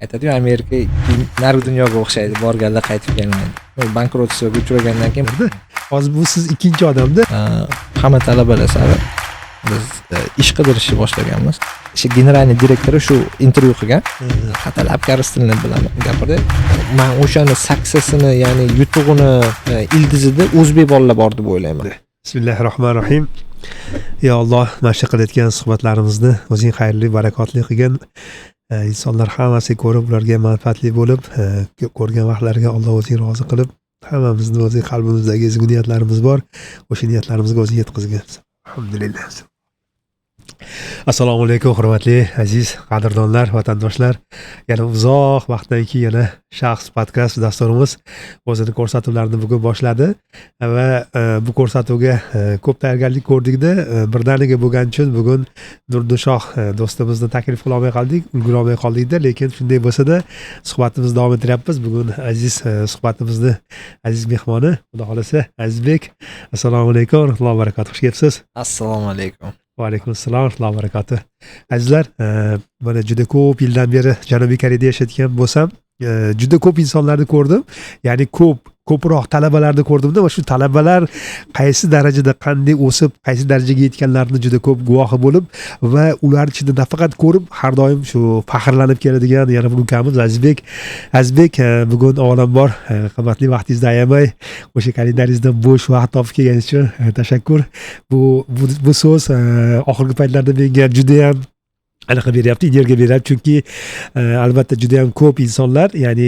Aytadiyu, Amerika narigi dunyoga o'xshaydi, borganlar qaytib kelmaydi. Банкротство ga uchragandan keyin. Hozir bu siz ikkinchi odamda. Hamma talabalar sari biz ish qidirishni boshlaganmiz. O'sha генеральный direktori shu intervyu qilgan, xatalab koreys tilini bilaman gapirdi. Man o'shani successini, ya'ni yutug'ini ildizida o'zbek bolalar bor deb o'ylayman. Bismillahi rohmanir rohim. Yo Alloh, mana shu qilayotgan suhbatlarimizni o'zing xayrli, barakotli qilgin. Insonlar hammasi ko'rib, ularga manfaatli bo'lib, ko'rgan vaqtlariga Alloh o'zing rozi qilib, hammamizni o'zing qalbimizdagi ezgu niyatlarimiz bor, o'sha niyatlarimizga o'zing yetkazgin. Alhamdulillah. Assalomu alaykum, hurmatli aziz qadrdonlar, vatandoshlar. Yana uzoq vaqtdan keyin yana Shaxs podkast dasturimiz o'zini ko'rsatuvlarini bugun boshladi va bu ko'rsatuvga ko'p tayyorgarlik ko'rdikda, birdaniga bo'lgani uchun bugun Nurdishoh do'stimizni taklif qilolmay qoldik, ulgurolmay qoldikda. Lekin shunday bo'lsada suhbatimizni davom ettiryapmiz. Bugun aziz suhbatimizni aziz mehmoni, xudo xohlasa, Azizbek. Assalomu alaykum va rahmatullohi va barakatuh, xush kelibsiz. Assalomu alaykum. Va alaykum assalom va rahmatullohi va barakatuh. Azizlar, mana juda ko'p yildan beri Janubiy Koreyada yashayotgan bo'lsam, juda ko'p insonlarni ko'rdim, ya'ni ko'proq talabalarni ko'rdimda va shu talabalar qaysi darajada, qanday o'sib, qaysi darajaga yetganlarini juda ko'p guvohi bo'lib va ular ichida nafaqat ko'rib, har doim shu faxrlanib keladigan yana bir ukamiz Azizbek. Azizbek, bugun avvalambor qimmatli vaqtingizni ayamay, o'sha kalendaringizdan bo'sh vaqt topib kelganingiz uchun tashakkur. Bu so'z oxirgi paytlarda menga judayam anaqa beryapti, energiya beryapti, chunki albatta juda yam ko'p insonlar, ya'ni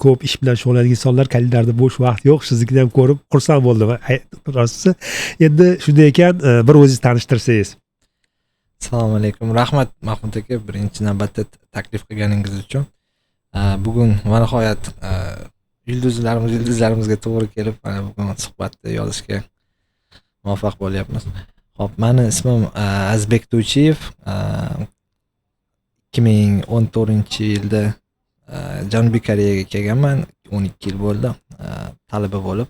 ko'p ish bilan shug'ullanadigan insonlar, kalendarda bo'sh vaqt yo'q. Siznikini ham ko'rib xursand bo'ldim rostisi. Endi shunday ekan, bir o'zingiz tanishtirsangiz. Assalomu alaykum, rahmat, Mahmud aka, birinchi navbatda taklif qilganingiz uchun. Bugun va nihoyat yulduzlarimiz yulduzlarimizga to'g'ri kelib, mana bugun suhbatni yozishga muvaffaq bo'lyapmiz. Ho'p, mani ismim Azizbek To'ychiyev. 2014-yilda Janubiy Koreyaga kelganman, 12 yil bo'ldi, talaba bo'lib.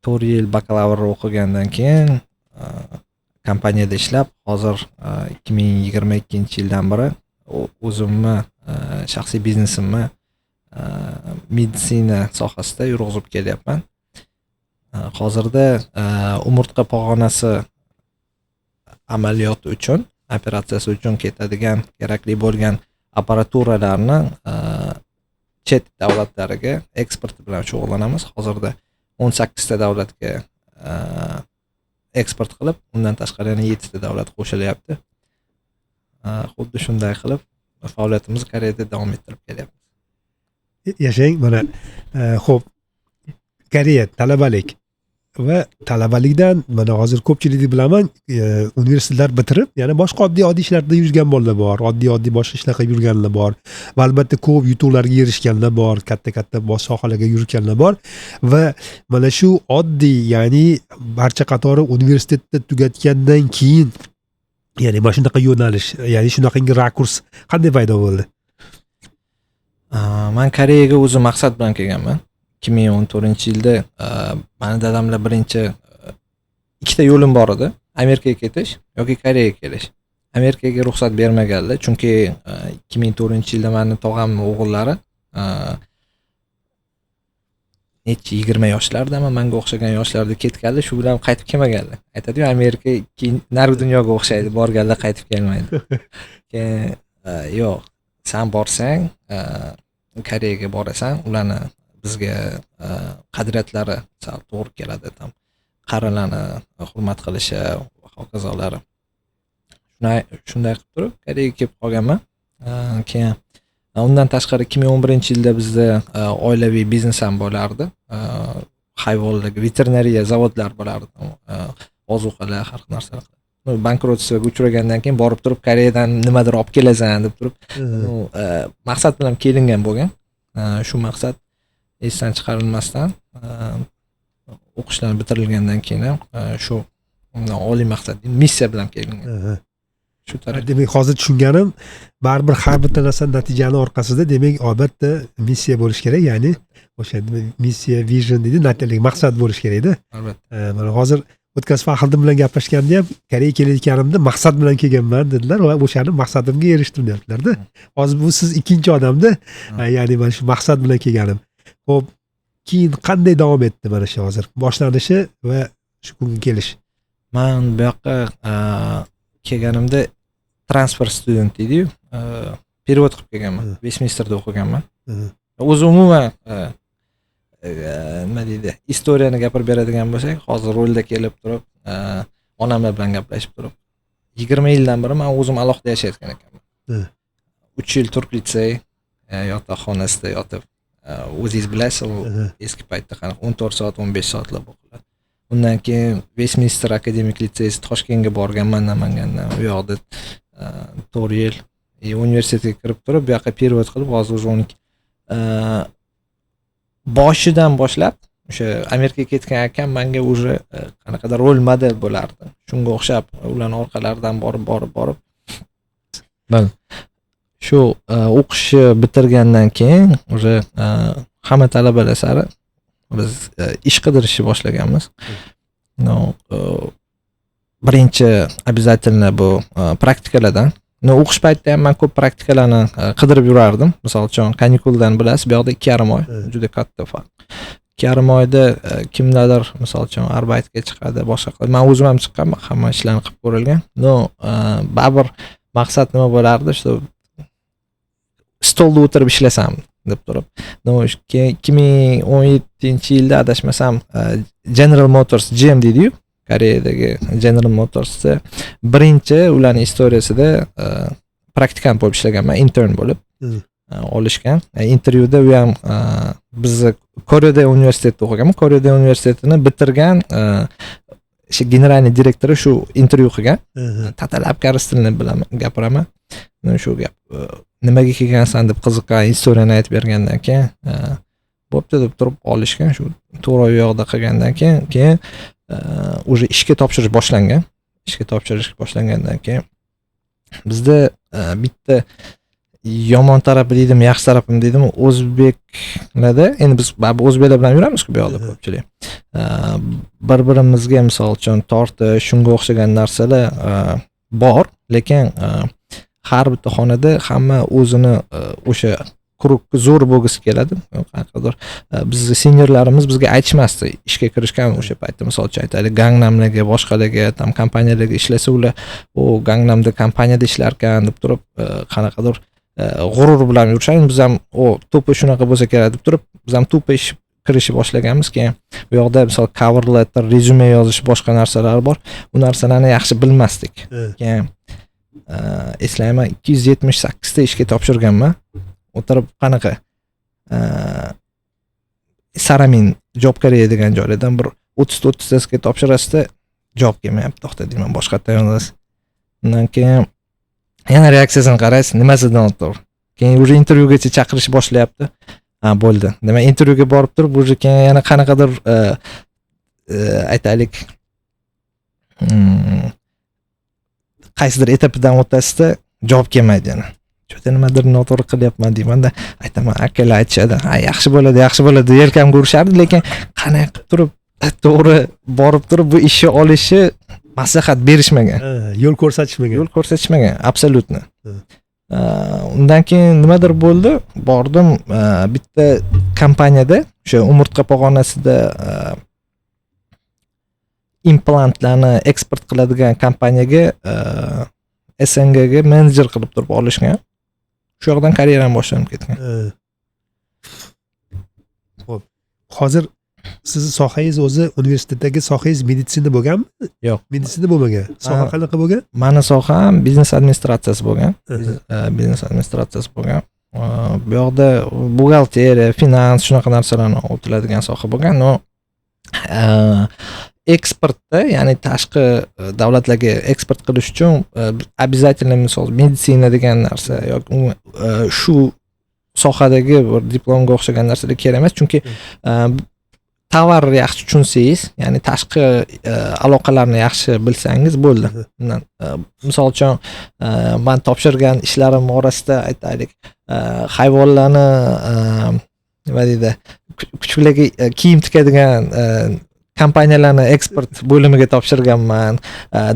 4 yil bakalavr o'qigandan keyin kompaniyada ishlab, hozir 2022-yildan beri o'zimni shaxsiy biznesimni meditsina sohasida yurg'izib kelyapman. Hozirda umurtqa pog'onasi amaliyoti uchun, operatsiyasi uchun ketadigan kerakli bo'lgan apparaturalarni chet davlatlariga eksporti bilan shug'ullanamiz. Hozirda 18 ta davlatga eksport qilib, undan tashqari yana yettita davlat qo'shilyapti. Xuddi shunday qilib faoliyatimizni Koreyada davom ettirib kelyapmiz. Yashang. Mana, ho'p, Koreya, talabalik va talabalikdan mana hozir ko'pchilikni bilaman, universitetlar bitirib, yana boshqa oddiy oddiy ishlarda yurgan bolalar bor, oddiy oddiy boshqa ishlar qilib yurganlar bor va albatta ko'p yutuqlarga erishganlar bor, katta katta bosh sohalarga yurganlar bor. Va mana shu oddiy, ya'ni barcha qatori universitetni tugatgandan keyin, ya'ni mana shunaqa yo'nalish, ya'ni shunaqangi rakurs qanday paydo bo'ldi? Man Koreyaga o'zi maqsad bilan kelganman. 2014-yilda mani dadamlar birinchi ikkita yo'lim bor edi: Amerikaga ketish yoki Koreyaga kelish. Amerikaga ruxsat bermaganlar, chunki 2004-yilda mani tog'amni o'g'illari nechi, 20 yoshlardami, manga o'xshagan yoshlarda ketganlar, shu bilan qaytib kelmaganlar. Aytadiyu, Amerika narigi dunyoga o'xshaydi, borganlar qaytib kelmaydi. Keyin yo'q, san borsang, Koreyaga borasan, ularni bizga qadriyatlari sal to'g'ri keladi, там qarilarni hurmat qilishi va hokazolari. Shunday qilib turib Koreyaga kelib qolganman. Keyin undan tashqari 2011-yilda bizda oilaviy biznes ham bo'lardi, hayvonlarga veterinariya zavodlar bo'lardi, ozuqalar, har xil narsalar. Банкротство ga uchragandan keyin borib turib Koreyadan nimadir olib kelasan deb turib, maqsad bilan kelingan bo'lgan. Shu maqsad esdan chiqarilmasdan, o'qishlar bitirilgandan keyin ham shu oliy maqsad, missiya bilan kelingan shu taraf. Demak, hozir tushunganim, baribir har bitta narsa natijani orqasida, demak, albatta missiya bo'lishi kerak, ya'ni o'sha missiya, vision deydi, maqsad bo'lishi kerakda. Albatta. Mana hozir O'tgan Faxriddin bilan gaplashganda ham Koreyaga kelayotganimda maqsad bilan kelganman dedilar va o'shani maqsadimga erishdim deyaptilarda. Hozir bu siz ikkinchi odamda, ya'ni mana shu maqsad bilan kelganim. Xo'p, keyin qanday davom etdi mana shu hozir boshlanishi va shu kunga kelish? Man bu yoqqa kelganimda transfer student deydiyu, перевод qilib kelganman. Vestminsterda o'qiganman. O'zi umuman nima deydi, история ni gapirib beradigan bo'lsak, hozir rulda kelib turib, onamlar bilan gaplashib turib, 20 yildan beri man o'zim alohida yashayotgan ekanman. 3 yil turk litsey yotoqxonasida yotib, o'zingiz bilasiz, u eski paytda qanaqa 14 soat, 15 soatlab o'qiladi. Undan keyin Vestminster akademik litseysi, Toshkentga borganman Namangandan, u yoqda 4 yil и universitetga kirib turib, bu yoqqa перевод qilib, hozir уже 12. Boshidan boshlab o'sha Amerikaga ketgan akam manga уже qanaqadir rol model bo'lardi. Shunga o'xshab ularni orqalaridan borib, borib, borib, shu o'qishni bitirgandan keyin уже hamma talabalar sari biz ish qidirishni boshlaganmiz. Но, birinchi обязательно bu praktikalardan. Но, o'qish paytida ham man ko'p praktikalarni qidirib yurardim. Misol uchun, kanikuldan bilasiz, bu yoqda 2,5 oy, juda katta farq. 2,5 oyda kimlardir, misol uchun, арбайт ga chiqadi, boshqa qiladi. Man o'zim ham chiqqanman, hamma ishlarni qilib ko'rilgan. Но, baribir maqsad nima bo'lardi, что stolda o'tirib ishlasam deb turib. Но, keyin 2017-yilda adashmasam, General Motors, GM deydiyu, Koreyadagi General Motorsda birinchi ularni история sida praktikant bo'lib ishlaganman, intern bo'lib. Olishgan. Intervyuda u ham bizni Koreyada universitetda o'qiganman. Koreyada universitetini bitirgan o'sha генеральный direktori shu intervyu qilgan. Tatalab koreys tilini bilaman, gapiraman. Shu gap nimaga kelgansan deb qiziqqan, история ni aytib bergandan keyin bo'pti deb turib olishgan. Shu 4 oy u yoqda qilgandan keyin уже ishga topshirish boshlangan. Ishga topshirish boshlangandan keyin bizda bitta yomon tarafi deydimi, yaxshi tarafimi deydimi, o'zbeklarda, endi biz baribir o'zbeklar bilan yuramizku bu yoqda ko'pchilik, bir birimizga misol uchun tortish, shunga o'xshagan narsalar bor, lekin har bitta xonada hamma o'zini o'sha круг zo'r bo'lgisi keladi. Qanaqadir bizni seniorlarimiz bizga aytishmasdi ishga kirishgan o'sha paytda, misol uchun aytaylik, Gangnamlarga, boshqalarga там kompaniyalarga ishlasa, ular u Gangnamda kompaniyada ishlarkan deb turib qanaqadir g'urur bilan yurishadi. Biz ham o тупо shunaqa bo'lsa kerak deb turib, biz ham тупо ish kirishni boshlaganmiz. Keyin bu yoqda misol cover letter, rezyume yozish, boshqa narsalar bor, u narsalarni yaxshi bilmasdik. Keyin eslayman, 278 ta ishga topshirganman o'tirib, qanaqa Saramin Job Korea degan joylardan bir 30 ta, 30 tasiga topshirasizda, javob kelmayapti. To'xta deyman, boshqatdan yozasiz. Undan keyin yana reaksiyasini qaraysiz, nimasi noto'g'ri. Keyin уже intervyugacha chaqirish boshlayapti. Ha, bo'ldi. Demak, intervyuga borib turib, уже keyin yana qanaqadir aytaylik, qaysidir etapidan o'tasizda, javob kelmaydi yana. Что-то nimadir noto'g'ri qilyapman deymanda, aytaman, akalar aytishadi, ha, yaxshi bo'ladi, yaxshi bo'ladi, yelkamga urishardi, lekin qanday qilib turib to'g'ri borib turib bu ishni olishi maslahat berishmagan. Ha, yo'l ko'rsatishmagan. Yo'l ko'rsatishmagan абсолютно. Undan keyin nimadir bo'ldi, bordim, bitta kompaniyada o'sha umurtqa pog'onasida implantlarni eksport qiladigan kompaniyaga СНГ ga menejer qilib turib olishgan. Shu yoqdan karyeram boshlanib ketgan. Xo'p, hozir sizni sohangiz, o'zi universitetdagi sohangiz meditsina bo'lganmi? Yo'q. Meditsina bo'lmagan. Soha qanaqa bo'lgan? Mani soham biznes administratsiyasi bo'lgan. Biznes administratsiyasi bo'lgan. Bu yoqda buxgalteriya, finans, shunaqa narsalarni o'tiladigan soha bo'lgan. Но eksportda, ya'ni tashqi davlatlarga eksport qilish uchun обязательно misol meditsina degan narsa yoki umuman, shu sohadagi bir diplomga o'xshagan narsalar kerak emas, chunki tovar yaxshi tushunsangiz, ya'ni tashqi aloqalarni yaxshi bilsangiz bo'ldi. Undan misol uchun man topshirgan ishlarim orasida aytaylik, hayvonlarni nima deydi, kuchuklarga kiyim tikadigan. Kompaniyalarni eksport bo'limiga topshirganman,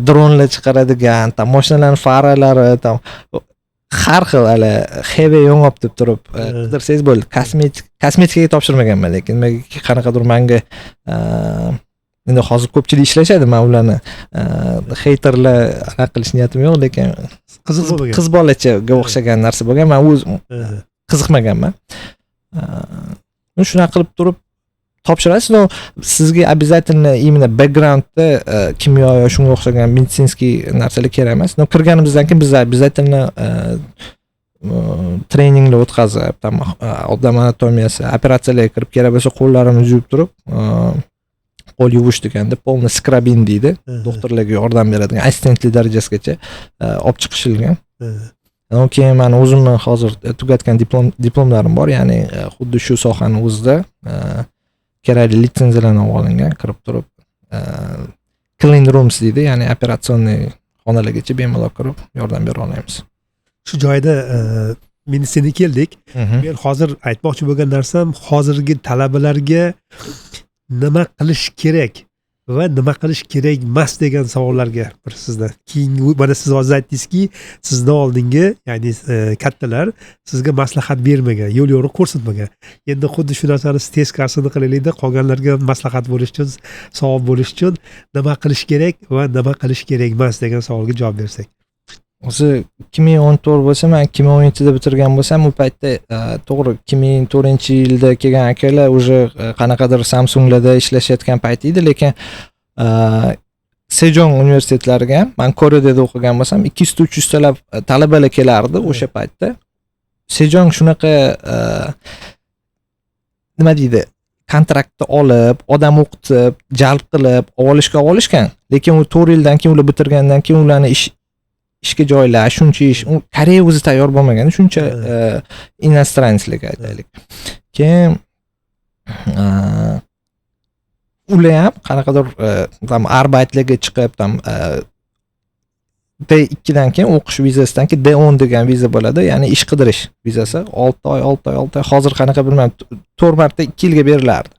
dronlar chiqaradigan, там moshinalarni faralari, там har xil, hali heavy yong'oq deb turib qidirsangiz bo'ldi. Kosmetikaga topshirmaganman, lekin nimagaki qanaqadir manga, endi hozir ko'pchilik ishlashadi, man ularni хейтер lar anaqa qilish niyatim yo'q, lekin qiziq bo'lmagan. Qiz bolachaga o'xshagan narsa bo'lgan, man o'zim qiziqmaganman. Ну, shunaqa qilib turib topshirasiz, но sizga обязательно именно background da kimyo yo shunga o'xshagan медицинский narsalar kerak emas. Но kirganimizdan keyin biz обязательно treninglar o'tkazib, там odam anatomiyasi, operatsiyalarga kirib, kerak bo'lsa qo'llarimni yuvib turib, qo'l yuvish deganda полный scrubbing deydi, doktorlarga yordam beradigan assistentlik darajasigacha olib chiqishilgan. Keyin mani o'zimni hozir tugatgan diplomlarim bor, ya'ni xuddi shu sohani o'zida kerakli litsenziyalarni olib olingan, kirib turib clean rooms deydi, ya'ni операционный xonalargacha bemalol kirib yordam bera olamiz. Shu joyda meditsinaga keldik. Men hozir aytmoqchi bo'lgan narsam, hozirgi talabalarga nima qilish kerak va nima qilish kerak emas degan savollarga bir sizdan keyingi, mana siz hozir aytdingizki, sizdan oldingi, ya'ni kattalar sizga maslahat bermagan, yo'l yo'riq ko'rsatmagan. Endi xuddi shu narsani siz teskarisini qilaylikda, qolganlarga maslahat bo'lishi uchun, savob bo'lishi uchun nima qilish kerak va nima qilish kerak emas degan savolga javob bersak. O'zi 2014 bo'lsa, man 2017da bitirgan bo'lsam, u paytda to'g'ri, 2004-yilda kelgan akalar уже qanaqadir Samsunglarda ishlashayotgan payt edi, lekin Sejong universitetlariga ham, man Koreyada o'qigan bo'lsam, 200 300 talab talabalar kelardi o'sha paytda. Sejong shunaqa nima deydi, kontraktni olib, odam o'qitib, jalb qilib olishga olishgan, lekin u 4 yildan keyin, ular bitirgandan keyin ularni ishga joylash, shuncha ish, u Koreya o'zi tayyor bo'lmagan shuncha иностранец larga, aytaylik. Keyin ular ham qanaqadir там арбайт larga chiqib, там D 2dan keyin, o'qish vizasidan keyin D 10 degan viza bo'ladi, ya'ni ish qidirish vizasi, 6 oy, 6 oy, 6 oy, hozir qanaqa bilmayman, to'rt marta 2 yilga berilardi.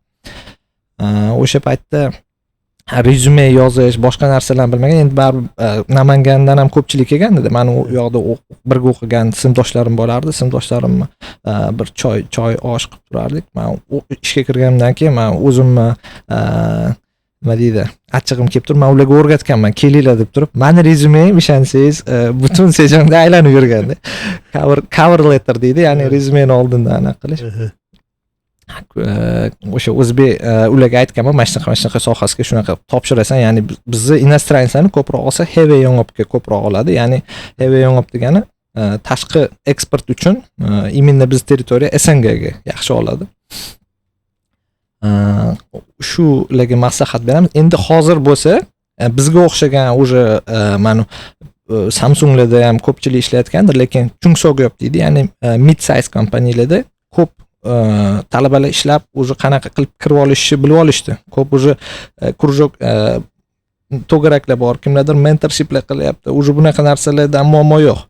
O'sha paytda rezyume yozish, boshqa narsalarni bilmagan. Endi baribir Namangandan ham ko'pchilik kelgan edi. Mani u yoqda birga o'qigan sinfdoshlarim bo'lardi, sinfdoshlarimni bir choy osh qilib turardik. Man ishga kirganimdan keyin man o'zimni nima deydi, achchig'im kelib turib, man ularga o'rgatganman, kelinglar deb turib. Mani rezyumem, ishonsangiz, butun Sejongda aylanib yurganda, cover letter deydi, ya'ni rezyumeni oldindan anaqa qilish. O'sha o'zbek ularga aytganman, mana shunaqa, mana shunaqa sohasiga shunaqa topshirasan, ya'ni bizni иностранец larni ko'proq olsa, 해외영업ga ko'proq oladi, ya'ni 해외영업 degani tashqi eksport uchun, именно biz territoriya СНГ ga yaxshi oladi. Shularga maslahat beramiz. Endi hozir bo'lsa bizga o'xshagan уже mana Samsunglarda ham ko'pchilik ishlayotgandir, lekin 중소기업 deydi, ya'ni mid size kompaniyalarda ko'p talabalar ishlab, уже qanaqa qilib kirib olishni bilib olishdi. Ko'p уже кружок, to'garaklar bor, kimlardir mentorship lar qilyapti, уже bunaqa narsalardan muammo yo'q.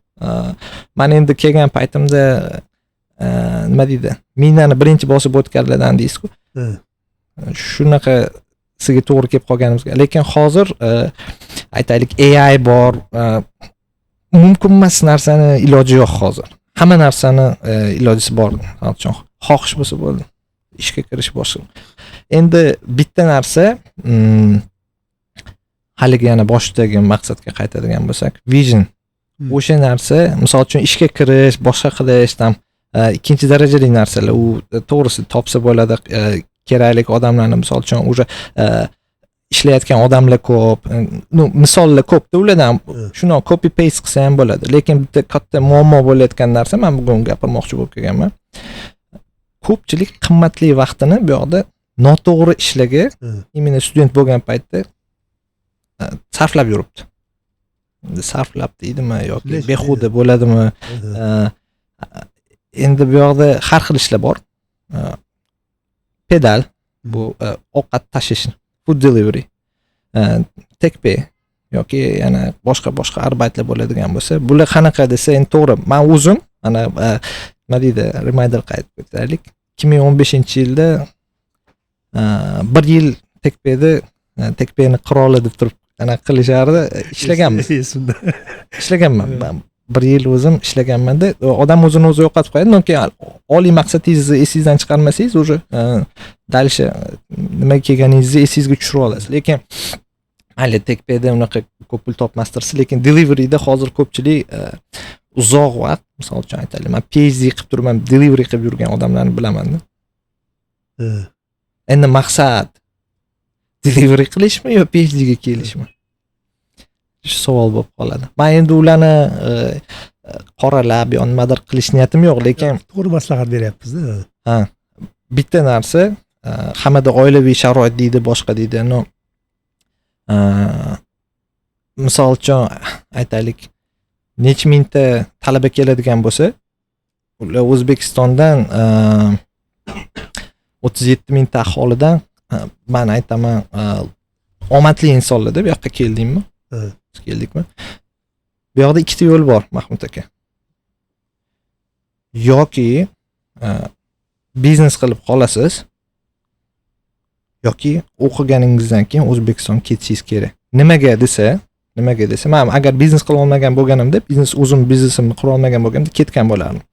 Man endi kelgan paytimda nima deydi, minani birinchi bosib o'tganlardan deysizku, shunaqasiga to'g'ri kelib qolganimizga. Lekin hozir aytaylik, AI bor, mumkin emas narsani iloji yo'q hozir, hamma narsani ilojisi bor. Misol uchun, xohish bo'lsa bo'ldi, ishga kirish boshqa. Endi bitta narsa, haligi yana boshidagi maqsadga qaytadigan bo'lsak, vision. O'sha narsa, misol uchun, ishga kirish, boshqa qilish там ikkinchi darajali narsalar. U to'g'risi topsa bo'ladi kerakli odamlarni. Misol uchun, уже ishlayotgan odamlar ko'p, ну, misollar ko'pda, ulardan shuni copy paste qilsa ham bo'ladi. Lekin bitta katta muammo bo'layotgan narsa, man bugun gapirmoqchi bo'lib kelganman, ko'pchilik qimmatli vaqtini bu yoqda noto'g'ri ishlarga, именно student bo'lgan paytda sarflab yuribdi. Endi sarflab deydimi yoki behuda bo'ladimi? Endi bu yoqda har xil ishlar bor. 배달 bu ovqat tashish, food delivery, 택배 yoki yana boshqa boshqa арбайт lar bo'ladigan bo'lsa, bular qanaqa desa, endi to'g'ri, man o'zim mana nima deydi, reminder qaytib o'taylik, 2015-yilda bir yil TechPayda, TechPayni qiroli deb turib anaqa qilishardi, ishlaganmiz. Esimda. Ishlaganman. Man bir yil o'zim ishlaganmanda. Odam o'zini o'zi yo'qotib qo'yadi, но keyin oliy maqsadingizni esingizdan chiqarmasangiz, уже дальше nimaga kelganingizni esingizga tushirib olasiz. Lekin mayli, TechPayda unaqa ko'p pul topmasdirsiz, lekin deliveryda hozir ko'pchilik uzoq vaqt, misol uchun aytaylik, man PhD qilib turib ham delivery qilib yurgan odamlarni bilamanda. Endi maqsad delivery qilishmi yo PhDga kelishmi, shu savol bo'lib qoladi. Man endi ularni qoralab yo nimadir qilish niyatim yo'q, lekin To'g'ri maslahat beryapmizda. Ha, bitta narsa, hammada oilaviy sharoit deydi, boshqa deydi, но misol uchun aytaylik, necha mingta talaba keladigan bo'lsa, ular O'zbekistondan 37 mingta aholidan, man aytaman, omadli insonlarda bu yoqqa keldingmi, biz keldikmi, bu yoqda ikkita yo'l bor, Mahmud aka: yoki biznes qilib qolasiz, yoki o'qiganingizdan keyin O'zbekistonga ketishingiz kerak. Nimaga desa, man agar biznes qila olmagan bo'lganimda, biznes, o'zim biznesimni qura olmagan bo'lganimda, ketgan bo'lardim.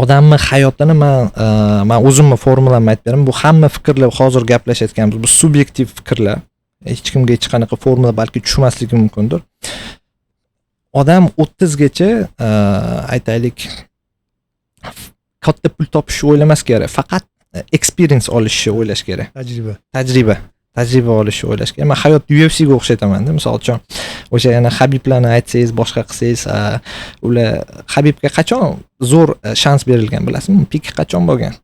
Odamni hayotini man o'zimni formulamni aytib beraman. Bu hamma fikrlar, hozir gaplashayotganimiz, bu subyektiv fikrlar, hech kimga hech qanaqa formula balki tushmasligi mumkindir. Odam 30gacha, aytaylik, katta pul topishni o'ylamas kerak, faqat experience olishni o'ylash kerak. Tajriba. Tajriba olishni o'ylash kerak. Man hayotni UFCga o'xshatamanda. Misol uchun, o'sha yana Habiblarni aytsangiz, boshqa qilsangiz, ular, Habibga qachon zo'r shans berilgan, bilasizmi? Пик qachon bo'lgan?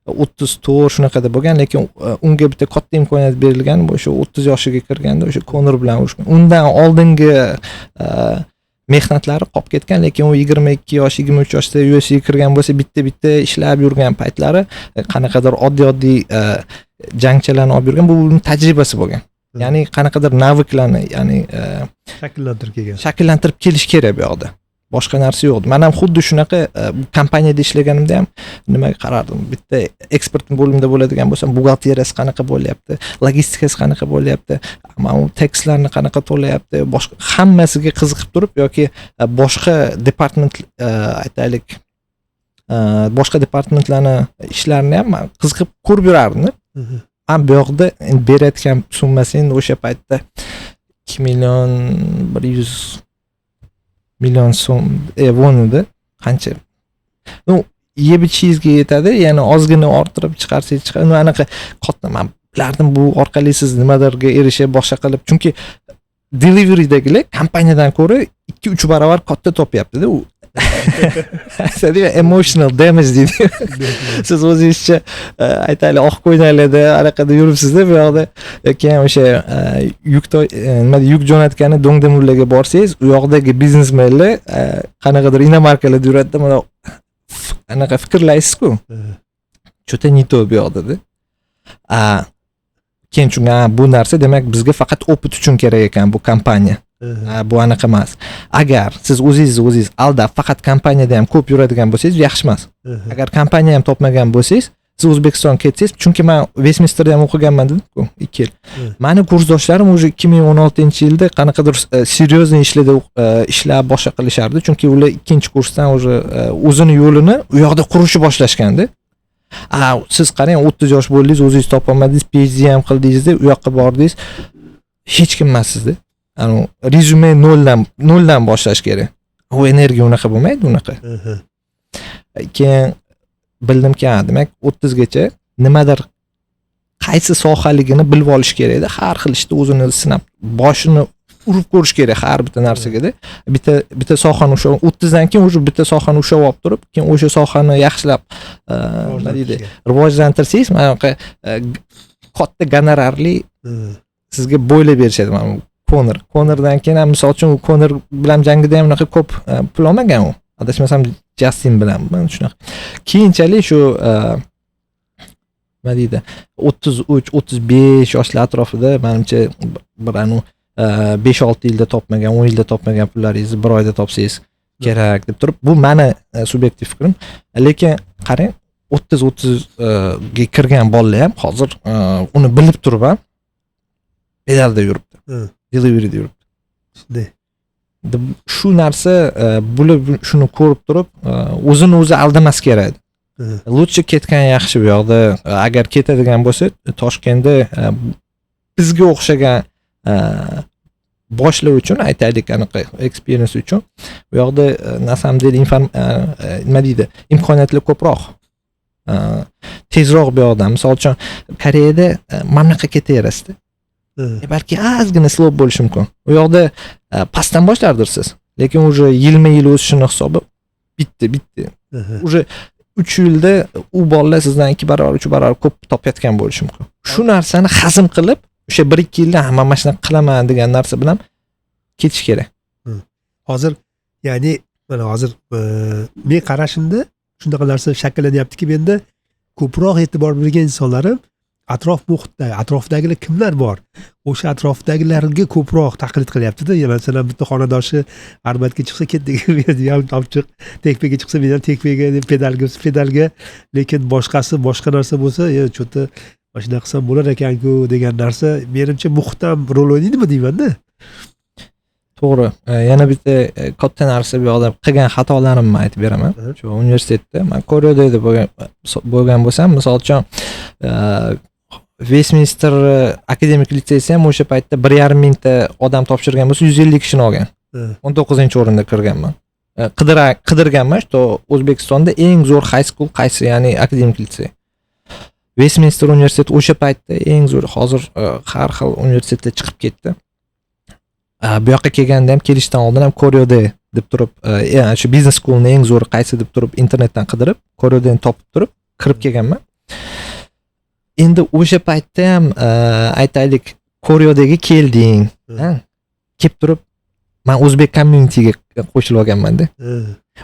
34 shunaqada bo'lgan. Lekin unga bitta katta imkoniyat berilgan, bu o'sha 30 yoshiga kirganda o'sha Konor bilan urushgan. Undan oldingi mehnatlari qolib ketgan, lekin u 22 yosh, 23 yoshda UFCga kirgan bo'lsa, bitta bitta ishlab yurgan paytlari qanaqadir oddiy oddiy jangchilarni olib yurgan. Bu uning tajribasi bo'lgan, ya'ni qanaqadir навык larni, ya'ni Shakllantirib kelgan. Shakllantirib kelish kerak. Bu yoqda boshqa narsa yo'q. Man ham xuddi shunaqa, kompaniyada ishlaganimda ham nimaga qarardim? Bitta eksport bo'limida bo'ladigan bo'lsam, buxgalteriyasi qanaqa bo'lyapti, logistikasi qanaqa bo'lyapti, mana u tax larni qanaqa to'layapti, boshqa hammasiga qiziqib turib, yoki boshqa department, aytaylik, boshqa departamentlarni ishlarini ham man qiziqib ko'rib yurardim. Man bu yoqda endi berayotgan summasi endi o'sha paytda 2 million 100 million so'm, won edi. Qancha, ну, yeb ichishingizga yetadi, yana ozgina orttirib chiqarsangiz chiqadi. Ну, anaqa katta, man bilardim, bu orqali siz nimadirga erishib, boshqa qilib, chunki deliverydagilar kompaniyadan ko'ra 2-3 barobar katta topyaptida. U aytadiyu, emotional damage deydi. Siz o'zingizcha, aytaylik, oq ko'ylaklarda anaqada yuribsizda bu yoqda, keyin o'sha yuk nima, yuk jo'natgani Dongdaemunlarga borsangiz, u yoqdagi biznesmenlar qanaqadir иномарка larda yuradida. Mana anaqa fikrlaysizku, что-то не то bu yoqdada. A keyin tushungan, bu narsa demak bizga faqat опыт uchun kerak ekan bu kompaniya, bu anaqa emas. Agar siz o'zingizni o'zingiz aldab, faqat kompaniyada ham ko'p yuradigan bo'lsangiz, yaxshi emas. Agar kompaniya ham topmagan bo'lsangiz, siz O'zbekistonga ketsangiz, chunki man Vestminsterda ham o'qiganman dedimku, 2 yil. Mani kursdoshlarim уже 2016-yilda qanaqadir серьезный ishlarda ishlab, boshqa qilishardi, chunki ular ikkinchi kursdan уже o'zini yo'lini u yoqda qurishni boshlashganda. A siz qarang, 30 yosh bo'ldingiz, o'zingiz topolmadingiz, PhD ham qildingizda, u yoqqa bordingiz, hech kim emassizda. Anavi rezyume noldan boshlash kerak. U energiya unaqa bo'lmaydi unaqa. Keyin bildimki, ha, demak 30gacha nimadir, qaysi sohaligini bilib olish kerakda. Har xil ishda o'zini sinab, boshini urib ko'rish kerak har bitta narsagada. Bitta bitta sohani ushlab, 30dan keyin уже bitta sohani ushlab olib turib, keyin o'sha sohani yaxshilab, nima deydi, rivojlantirsangiz, mana bunaqa katta gonorarli sizga bo'ylab berishadi. Mana bu Konordan keyin ham, misol uchun, u Konor bilan jangida ham unaqa ko'p pul olmagan u, adashmasam, Jastin bilan shunaqa. Keyinchalik shu, nima deydi, 33, 35 yoshlar atrofida, manimcha, bir anu 5-6 yilda topmagan, 10 yilda topmagan pullaringizni bir oyda topsangiz kerak deb turib, bu mani subyektiv fikrim. Lekin qarang, 30ga kirgan bolalar ham hozir uni bilib turib ham pedalda yuribdi, deliveryda yuribdi. Shunday. Shu narsa, bular shuni ko'rib turib o'zini o'zi aldamas kerak edi. Лучше ketgan yaxshi bu yoqda. Agar ketadigan bo'lsa, Toshkentda bizga o'xshagan boshlar uchun, aytaylik, anaqa experience uchun bu yoqda на самом деле nima deydi, imkoniyatlar ko'proq, tezroq bu yoqdan. Misol uchun, Koreyada mana bunaqa ketaverasizda, balki ozgina slow bo'lishi mumkin. U yoqda pastdan boshlardirsiz, lekin уже yilma yil o'sishini hisobi bitta bitta уже 3 yilda u bolalar sizdan 2 barobar, 3 barobar ko'p topayotgan bo'lishi mumkin. Shu narsani hazm qilib, o'sha 1-2 yilda man mana shunaqa qilaman degan narsa bilan ketish kerak. Hozir, ya'ni mana hozir men qarashimda shunaqa narsa shakllanyaptiki, menda ko'proq e'tibor bergan insonlarim atrof muhitda, atrofdagilar kimlar bor, o'sha atrofdagilarga ko'proq taqlid qilyaptida. Masalan, bitta xonadoshi Arbatga chiqsa, ketdik, ham olib chiq, Tekpega chiqsa, men ham Tekpega, pedalga pedalga. Lekin boshqasi boshqa narsa bo'lsa, e что то mana shunaqa qilsam bo'lar ekanku degan narsa, menimcha, muhit ham rol o'ynaydimi deymanda. To'g'ri. Yana bitta katta narsa, bu yoqda qilgan xatolarimni aytib beraman. Shu universitetda man Koreyada bo'lgan bo'lsam, misol uchun, Vestminster akademik litseysi ham o'sha paytda 1,5 mingta odam topshirgan bo'lsa, 150 kishini olgan. 19-o'rinda kirganman. Qidirganman, что O'zbekistonda eng zo'r high school qaysi, ya'ni akademik litsey. Vestminster universiteti o'sha paytda eng zo'r. Hozir har xil universitetlar chiqib ketdi. Bu yoqqa kelganda ham, kelishdan oldin ham Koreyada deb turib, shu business schoolni eng zo'ri qaysi deb turib, internetdan qidirib, Koreyadani topib turib kirib kelganman. Endi o'sha paytda ham, aytaylik, Koreyadaga kelding, ha, kelib turib man o'zbek communityga qo'shilib olganmanda.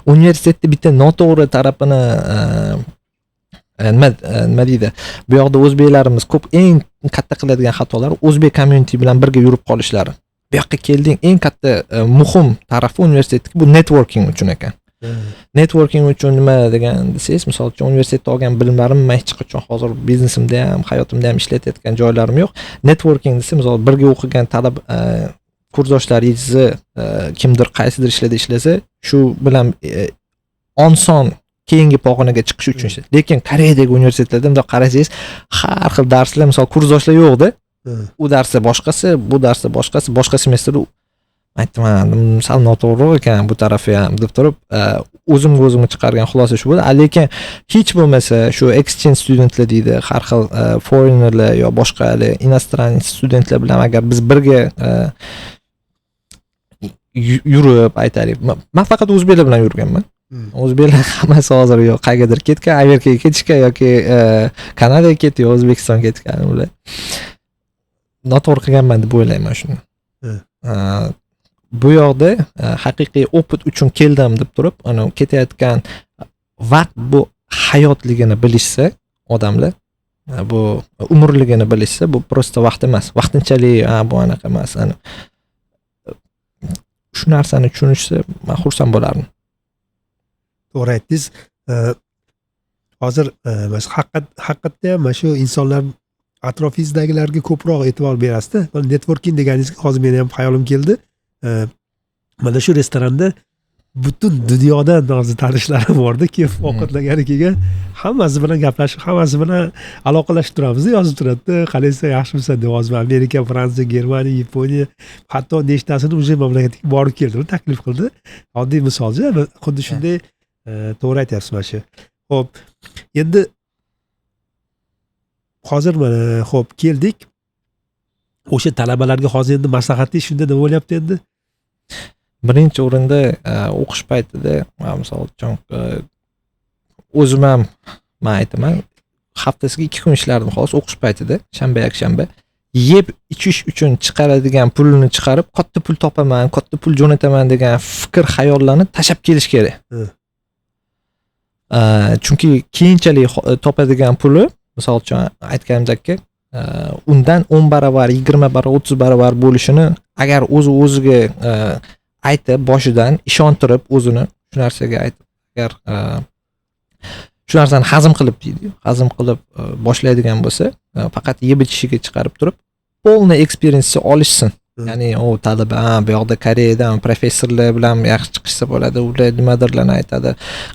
Universitetda bitta noto'g'ri tarafini, nima deydi, bu yoqda o'zbeklarimiz ko'p eng katta qiladigan xatolar o'zbek community bilan birga yurib qolishlari. Bu yoqqa kelding, eng katta muhim tarafi universitetniki bu networking uchun ekan. Networking uchun nima degan desangiz, misol uchun, universitetda olgan bilimlarim man hech qachon hozir biznesimda ham, hayotimda ham ishlatayotgan joylarim yo'q. Networking desa, misol, birga o'qigan talab, kursdoshlaringizni kimdir qaysidir ishlarda ishlasa, shu bilan oson keyingi pog'onaga chiqish uchun ishlaydi. Lekin Koreyadagi universitetlarda bundoq qarasangiz, har xil darslar, misol, kursdoshlar yo'qda. U darsda boshqasi, bu darsda boshqasi, boshqa semestrda. Aytdim, "Ha, sal noto'g'riroq ekan bu tarafi ham", deb turib, o'zimga o'zimga chiqargan xulosa shu bo'ldi. Lekin hech bo'lmasa shu exchange studentlar deydi, har xil foreignerlar yo boshqa hali иностранец studentlar bilan agar biz birga yurib, aytaylik, man faqat o'zbeklar bilan yurganman. O'zbeklar hammasi hozir yo qayergadir ketgan, Amerikaga ketishgan yoki Kanadaga ketdi yo O'zbekistonga ketgan. Ular noto'g'ri qilganman deb o'ylayman shuni. Bu yoqda haqiqiy опыт uchun keldim deb turib, ana ketayotgan vaqt bu hayotligini bilishsa odamlar, bu umrligini bilishsa, bu просто vaqt emas, vaqtinchalik, bu anaqa emas, ana shu narsani tushunishsa, man xursand bo'lardim. To'g'ri aytdingiz. Hozir mana shu haqiqatda ham mana shu insonlar atrofingizdagilarga ko'proq e'tibor berasizda. Mana networking deganingizga hozir meni ham xayolim keldi. Mana shu restoranda butun dunyodan hozir tanishlarim borda, kelib ovqatlangani kelgan, hammasi bilan gaplashib, hammasi bilan aloqalashib turamiz. Yozib turadida, qalaysan, yaxshimisan deb. Hozir Amerika, Fransiya, Germaniya, Yaponiya, hatto nechtasini уже mamlakatga borib keldim, taklif qildi. Oddiy misolchi, xuddi shunday. To'g'ri aytyapsiz mana shu. Ho'p, endi hozir mana, ho'p, keldik o'sha talabalarga. Hozir endi maslahatingiz shunda nima bo'lyapti endi? Birinchi o'rinda o'qish paytida, misol uchun, o'zim ham man aytaman, haftasiga 2 kun ishlardim xolos o'qish paytida, shanba, yakshanba. Yeb ichish uchun chiqaradigan pulini chiqarib, katta pul topaman, katta pul jo'nataman degan fikr xayollarni tashlab kelish kerak. Chunki keyinchalik topadigan puli, misol uchun aytganimdek, undan 10 barobar, 20 barobar, 30 barobar bo'lishini agar o'zi o'ziga aytib, boshidan ishontirib, o'zini shu narsaga aytib, agar Shu narsani hazm qilib deydiyu, hazm qilib boshlaydigan bo'lsa, faqat yeb ichishiga chiqarib turib, полный experience olishsin. Ya'ni u talaba, ha, bu yoqda Koreyadan professorlar bilan yaxshi chiqishsa bo'ladi, ular nimadirlarni aytadi,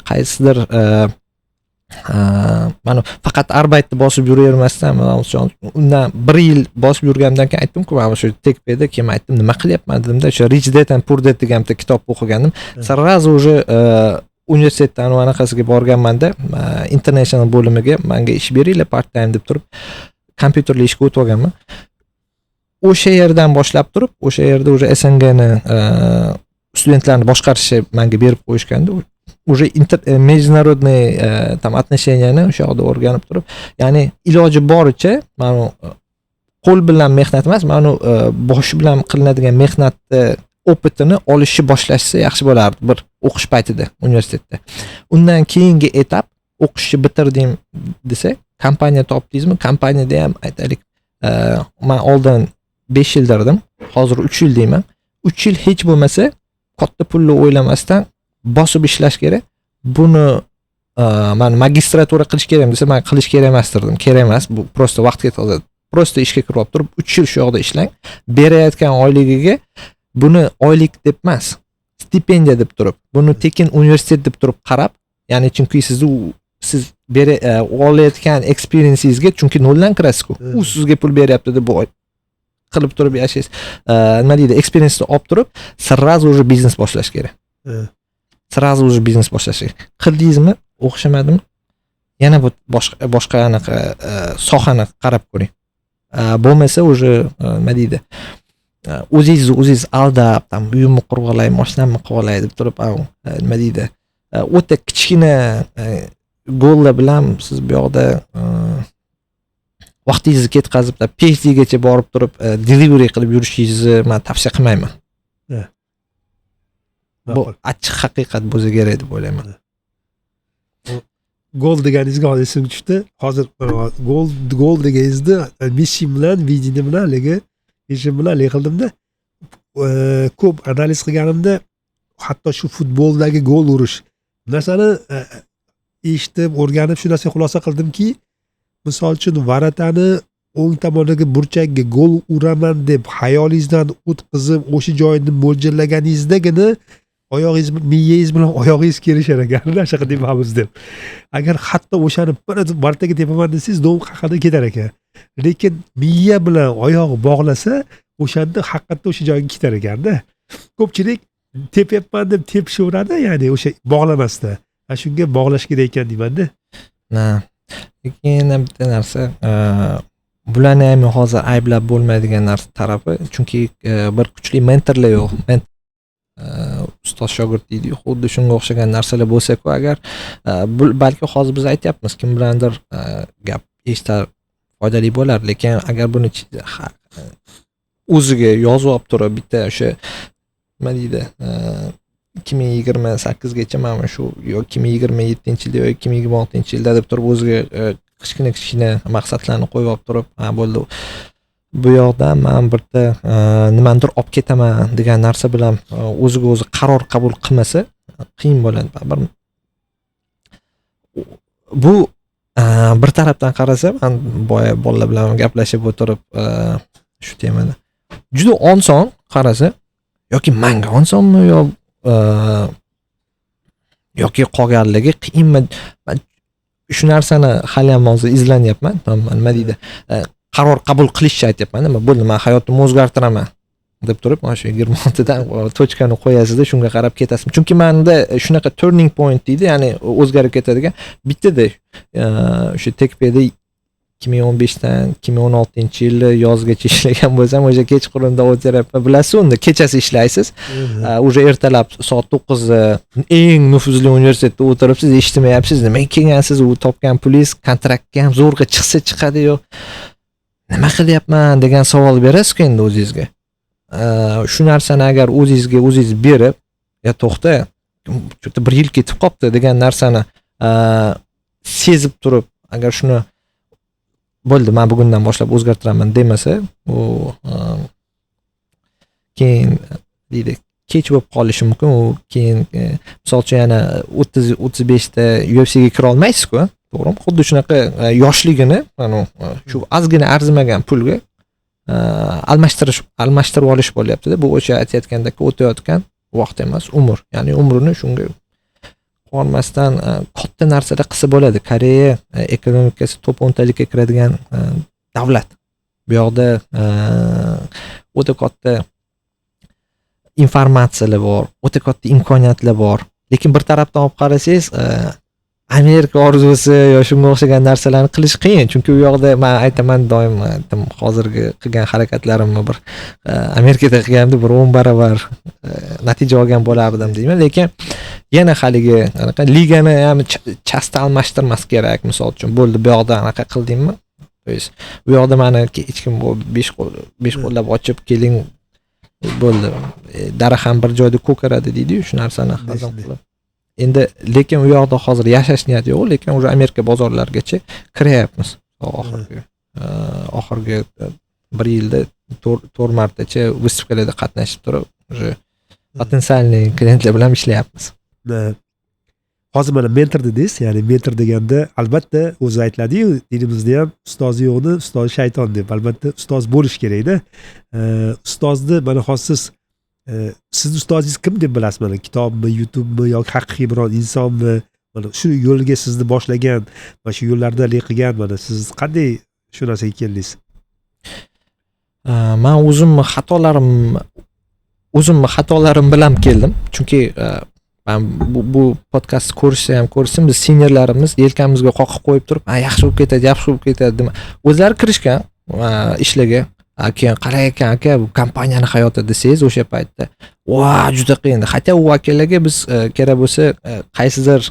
qaysidir mana faqat арбайт ni bosib yuravermasdan. Mana uchun undan bir yil bosib yurganimdan keyin aytdimku, mana shu Tekpeda keyin aytdim, nima qilyapman dedimda, o'sha "Rich Dad and Poor Dad" degan bitta kitob o'qigandim. Сразу уже universitetdan anaqasiga borganmanda, international bo'limiga, manga ish beringlar part time deb turib, kompyuterli ishga o'tib olganman. O'sha yerdan boshlab turib, o'sha yerda уже СНГ ni studentlarni boshqarishni manga berib qo'yishganda, уже международный там отношения ni o'sha yoqda o'rganib turib, ya'ni iloji boricha mana qo'l bilan mehnat emas, mana bosh bilan qilinadigan mehnatni опыт ini olishni boshlashsa yaxshi bo'lardi bir o'qish paytida universitetda. Undan keyingi etap, o'qishni bitirdim desa, kompaniya topdingizmi, kompaniyada ham aytaylik, man oldin 5 yil derdim, hozir 3 yil deyman. 3 yil hech bo'lmasa katta pulni o'ylamasdan bosib ishlash kerak. Buni man magistratura qilish kerak desa, man qilish kerak emas derdim, kerak emas bu, просто vaqt ketkazadi. Просто ishga kirib olib turib, 3 yil shu yoqda ishlang, berayotgan oyligiga, buni oylik deb emas, stipendiya deb turib, buni tekin universitet deb turib qarab, ya'ni chunki sizni siz bera olayotgan experiencingizga, chunki noldan kirasizku, u sizga pul beryapti deb qilib turib yashaysiz. Nima deydi, experienceni olib turib, сразу уже biznes boshlash kerak. Сразу уже biznes boshlash kerak. Qildingizmi, o'xshamadimi, yana bu boshqa boshqa anaqa sohani qarab ko'ring. Bo'lmasa уже nima deydi, o'zingizni o'zingiz aldab, там uyimni qurib olay, moshinamni qilib olay deb turib, nima deydi, o'ta kichkina goallar bilan siz bu yoqda vaqtingizni ketkazib, PhDgacha borib turib, delivery qilib yurishingizni man tavsiya qilmayman. Bu achchiq haqiqat bo'lsa kerak deb o'ylayman. Gol deganingizga hozir esimga tushdi. Hozir gol deganingizda Messi bilan, Vidini bilan, haligi Messi bilan haligi qildimda, ko'p analiz qilganimda, hatto shu futboldagi gol urish narsani eshitib, o'rganib, shu narsaga xulosa qildimki, misol uchun, ворота ni o'ng tomondagi burchakka gol uraman deb xayolingizdan o'tkazib, o'sha joyni mo'ljallaganizdagina oyog'ingiz, miyangiz bilan oyog'ingiz kelishar ekanda, shunaqa tepamiz deb. Agar hatto o'shani bir martaga tepaman desangiz, do'm qayerda ketar ekan, lekin miya bilan oyoq bog'lasa, o'shanda haqiqatda o'sha joyga ketar ekanda. Ko'pchilik tepyapman deb tepishaveradi, ya'ni o'sha bog'lamasdan. Ana shunga bog'lash kerak ekan deymanda. Ha. Lekin yana bitta narsa, bularni ham hozir ayblab bo'lmaydigan narsa tarafi, chunki bir kuchli mentorlar yo'q. Ustoz shogird deydiyu, xuddi shunga o'xshagan narsalar bo'lsa-ku agar, balki hozir biz aytyapmiz, kim bilandir gap eshitar, foydali bo'lar, lekin agar buni o'ziga yozib olib turib, bitta o'sha nima deydi, 2028gacha mana shu yo 2027-yilda yo 2026-yilda deb turib, o'ziga kichkina kichkina maqsadlarni qo'yib olib turib, ha, bo'ldi, bu yoqdan man bitta nimanidir olib ketaman degan narsa bilan o'ziga o'zi qaror qabul qilmasa, qiyin bo'ladi baribir. Bu bir tarafdan qarasa, man boya bolalar bilan gaplashib o'tirib, shu temada juda oson qarasa, yoki manga osonmi yo yoki qolganligi qiyinmi, man shu narsani haliyam hozir izlanyapman. Nima deydi, qaror qabul qilishni aytyapman. Nima bo'ldi, man hayotimni o'zgartiraman deb turib, mana shu 26dan точка ni qo'yasizda, shunga qarab ketasiz. Chunki manda shunaqa turning point deydi, ya'ni o'zgarib ketadigan bittada o'sha Tekpeda 2015dan 2016-yili yozgacha ishlagan bo'lsam, o'sha kechqurunda o'tiryapman, bilasiz, unda kechasi ishlaysiz, уже ertalab soat 9da eng nufuzli universitetda o'tiribsiz, eshitmayapsiz, nimaga kelgansiz, u topgan pulingiz kontraktga ham zo'rg'a chiqsa chiqadi, yo'q, nima qilyapman degan savol berasizku endi o'zingizga. Shu narsani agar o'zingizga o'zingiz berib, ya to'xta, что-то bir yil ketib qolibdi degan narsani sezib turib, agar shuni bo'ldi, man bugundan boshlab o'zgartiraman demasa, u keyin deydi, Kech bo'lib qolishi mumkin u keyin. Misol uchun, yana 30-35da UFCga kira olmaysiz-ku, to'g'rimi? Xuddi shunaqa yoshligini shu ozgina arzimagan pulga almashtirib olish bo'lyaptida. Bu o'sha aytayotgandek o'tayotgan vaqt emas, umr. Ya'ni umrini shunga quvonmasdan katta narsalar qilsa bo'ladi. Koreya ekonomikasi top 10talikka kiradigan davlat. Bu yoqda o'ta katta informatsiyalar bor, o'ta katta imkoniyatlar bor. Lekin bir tarafdan olib qarasangiz, Amerika orzusi yo shunga o'xshagan narsalarni qilish qiyin, chunki u yoqda, man aytaman doim, hozirgi qilgan harakatlarimni bir Amerikada qilganimda bir 10 barobar natija olgan bo'lardim deyman. Lekin yana haligi anaqa ligani ham часто almashtirmas kerak. Misol uchun, bo'ldi, bu yoqda anaqa qildingmi, то есть bu yoqda mani hech kim besh qo'l besh qo'llab ochib keling, bo'ldi, daraxt ham bir joyda ko'karadi deydiyu, shu narsani hazm qilib endi. Lekin u yoqda hozir yashash niyati yo'q, lekin уже Amerika bozorlarigacha kiryapmiz. Oxirgi bir yilda to'rt martacha выставка larda qatnashib turib, уже потенциальный klientlar bilan ishlayapmiz. Hozir mana mentor dedingiz. Ya'ni mentor deganda, albatta, o'zi aytiladiyu dinimizda ham, ustozi yo'qni ustozi shayton deb. Albatta, ustoz bo'lishi kerakda. Ustozni mana hozir siz, sizni ustozingiz kim deb bilasiz? Mana kitobmi, YouTubemi yoki haqiqiy biron insonmi? Mana shu yo'lga sizni boshlagan, mana shu yo'llarda qilgan, mana siz qanday shu narsaga keldingiz? Man o'zimni xatolarim bilan keldim, chunki man bu podkastni ko'rishsa ham ko'rishsin, biz seniorlarimiz yelkamizga qoqib qo'yib turib, yaxshi bo'lib ketadi, yaxshi bo'lib ketadi dema, o'zlari kirishgan ishlarga. Keyin qalay ekan, aka, bu kompaniyani hayoti desangiz, o'sha paytda va juda qiyin. Хотя u akalarga biz kerak bo'lsa qaysidir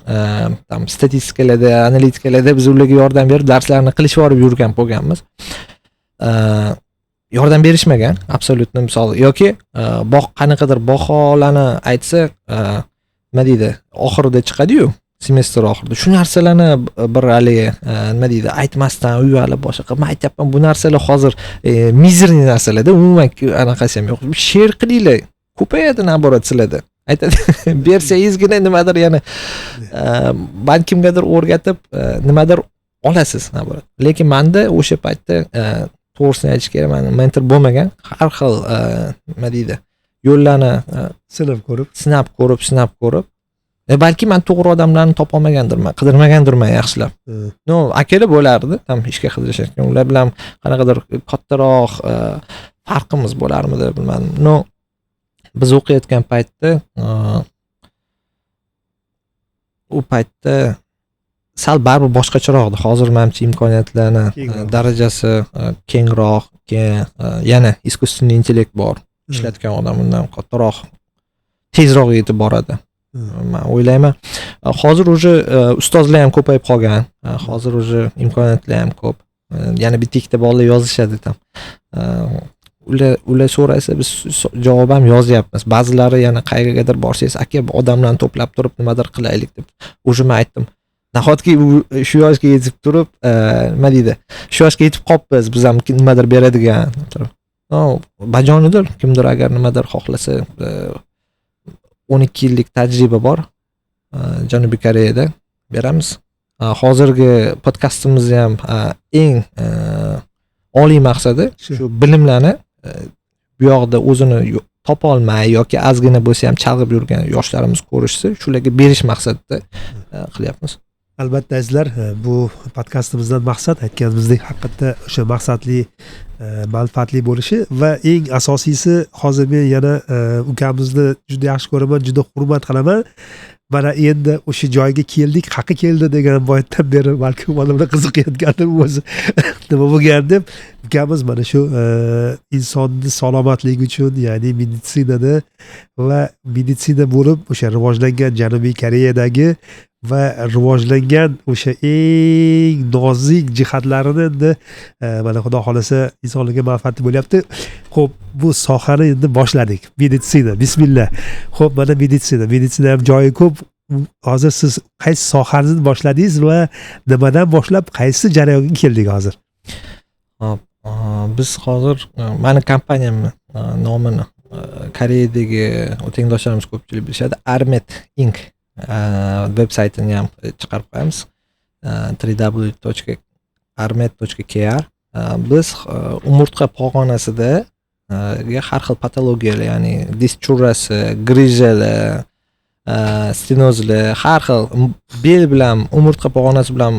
там statistikalarda, analitikalarda biz ularga yordam berib, darslarni qilishib yuborib yurgan bo'lganmiz. Yordam berishmagan абсолютно, misol, yoki qanaqadir baholarni aytsa, nima deydi, oxirida chiqadiyu, semestr oxirida, shu narsalarni bir haligi nima deydi, aytmasdan uyalib boshqa qilib. Man aytyapman, bu narsalar hozir мизерный narsalarda, umuman anaqasi ham yo'q, share qilinglar, ko'payadi наоборот sizlarda. Aytadi, bersangizgina nimadir yana balki kimgadir o'rgatib nimadir olasiz наоборот. Lekin manda o'sha paytda, to'g'risini aytish kerak, mani mentor bo'lmagan. Har xil nima deydi, yo'llarni sinab ko'rib, sinab ko'rib, sinab ko'rib, balki man to'g'ri odamlarni topolmagandirman, qidirmagandirman yaxshilab. Но akalar bo'lardi там ishga qidirishayotgan, ular bilan qanaqadir kattaroq farqimiz bo'larmidi, bilmadim. Но biz o'qiyotgan paytda, u paytda sal baribir boshqacharoq edi. Hozir manimcha imkoniyatlarni darajasi kengroq. Keyin yana искусственный интеллект bor, ishlatgan odam undan kattaroq, tezroq yetib boradi, man o'ylayman. Hozir уже ustozlar ham ko'payib qolgan, hozir уже imkoniyatlar ham ko'p. Yana bitta ikkita bolalar yozishadi там, ular so'rasa, biz javob ham yozyapmiz. Ba'zilari yana qayergadir borsangiz, aka, odamlarni to'plab turib nimadir qilaylik deb. Уже man aytdim, nahotki u shu yoshga yetib turib, nima deydi, shu yoshga yetib qolibmiz biz ham nimadir beradigan. Bajonidir, kimdir agar nimadir xohlasa, 12 yillik tajriba bor Janubiy Koreyada, beramiz. Hozirgi podkastimizni ham eng oliy maqsadi shu bilimlarni bu yoqda o'zini topolmay yoki ozgina bo'lsa ham chalg'ib yurgan yoshlarimiz ko'rishsa, shularga berish maqsadida qilyapmiz. Albatta, azizlar, bu podkastimizdan maqsad, aytganimizdek, haqiqatda o'sha maqsadli, manfaatli bo'lishi va eng asosiysi, hozir men yana ukamizni juda yaxshi ko'raman, juda hurmat qilaman. Mana endi o'sha joyga keldik, haqi keldi degan boyatdan beri balkim odamlar qiziqayotgandir o'zi nima bo'lgan deb. Ukamiz mana shu insonni salomatligi uchun, ya'ni meditsinada va meditsina bo'lib o'sha rivojlangan Janubiy Koreyadagi va rivojlangan o'sha eng nozik jihatlarini endi mana xudo xohlasa insonlarga manfaatli bo'lyapti. Ho'p, bu sohani endi boshladik, meditsina, bismillah. Ho'p, mana meditsina ham joyi ko'p. Hozir siz qaysi sohani boshladingiz va nimadan boshlab qaysi jarayonga keldik hozir? Hop, biz hozir mani kompaniyamni nomini Koreyadagi tengdoshlarimiz ko'pchilik bilishadi, Armet Inc veb saytini ham chiqarib qo'yamiz, www.armet.kr. Biz umurtqa pog'onasida har xil patologiyalar, ya'ni disk churrasi, грыжа lar, stenozlar, har xil bel bilan, umurtqa pog'onasi bilan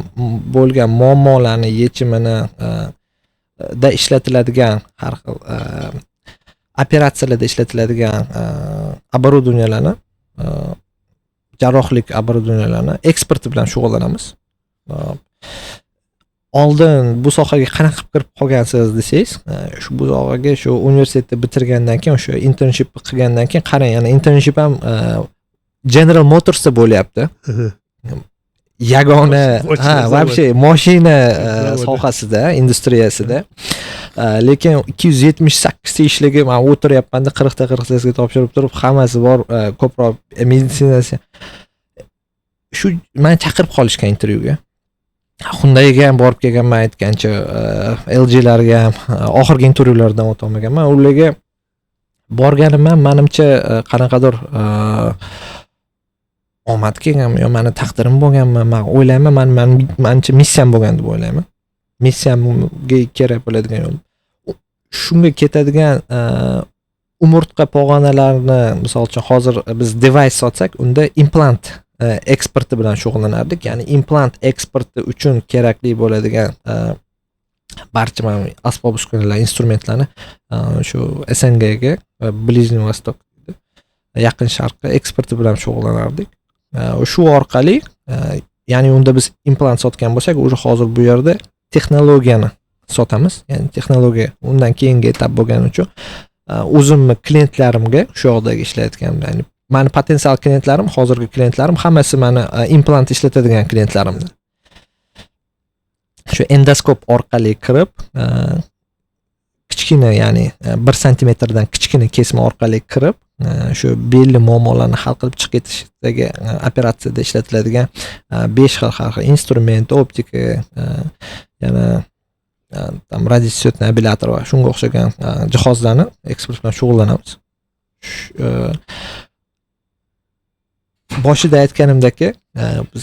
bo'lgan muammolarni yechimini da ishlatiladigan, har xil operatsiyalarda ishlatiladigan оборудования larni, jarrohlik оборудования larni eksporti bilan shug'ullanamiz. Oldin bu sohaga qanaqa qilib kirib qolgansiz desangiz, shu bu sohaga shu universitetni bitirgandan keyin, o'sha internship qilgandan keyin, qarang, yana internship ham General Motorsda bo'lyapti, yagona, ha, вообще moshina sohasida, industriyasida. Lekin 278 ta ishligi man o'tiryapmanda, 40 ta 40 tasiga topshirib turib, hammasi bor, ko'proq meditsinasi. Shu mani chaqirib qolishgan intervyuga. Hyundaiga ham borib kelganman, aytgancha, LGlarga ham oxirgi intervyulardan o'tolmaganman. Ularga borganim ham, manimcha, qanaqadir omad kelganmi yo mani taqdirim bo'lganmi, man o'ylayman, mani manimcha missiyam bo'lgan deb o'ylayman. Missiyamga kerak bo'ladigan yo'l, shunga ketadigan. Umurtqa pog'onalarini, misol uchun, hozir biz device sotsak, unda implant eksporti bilan shug'ullanardik, ya'ni implant eksporti uchun kerakli bo'ladigan barcha mana asbob uskunalar, instrumentlarni shu СНГ ga, Ближний Восток, Yaqin Sharqqa eksporti bilan shug'ullanardik. Shu orqali, ya'ni unda biz implant sotgan bo'lsak, уже hozir bu yerda texnologiyani sotamiz, ya'ni texnologiya undan keyingi etap bo'lgani uchun o'zimni klientlarimga, shu yoqdagi ishlayotgan, ya'ni mani potensial klientlarim, hozirgi klientlarim hammasi mani implant ishlatadigan klientlarim. Shu endoskop orqali kirib, kichkina, ya'ni 1 santimetrdan kichkina kesma orqali kirib, shu belli muammolarni hal qilib chiqib ketishdagi operatsiyada ishlatiladigan besh xil har xil instrument, optika, yana там радиочастотный абляттор va shunga o'xshagan jihozlarni eksport bilan shug'ullanamiz. Boshida aytganimdek,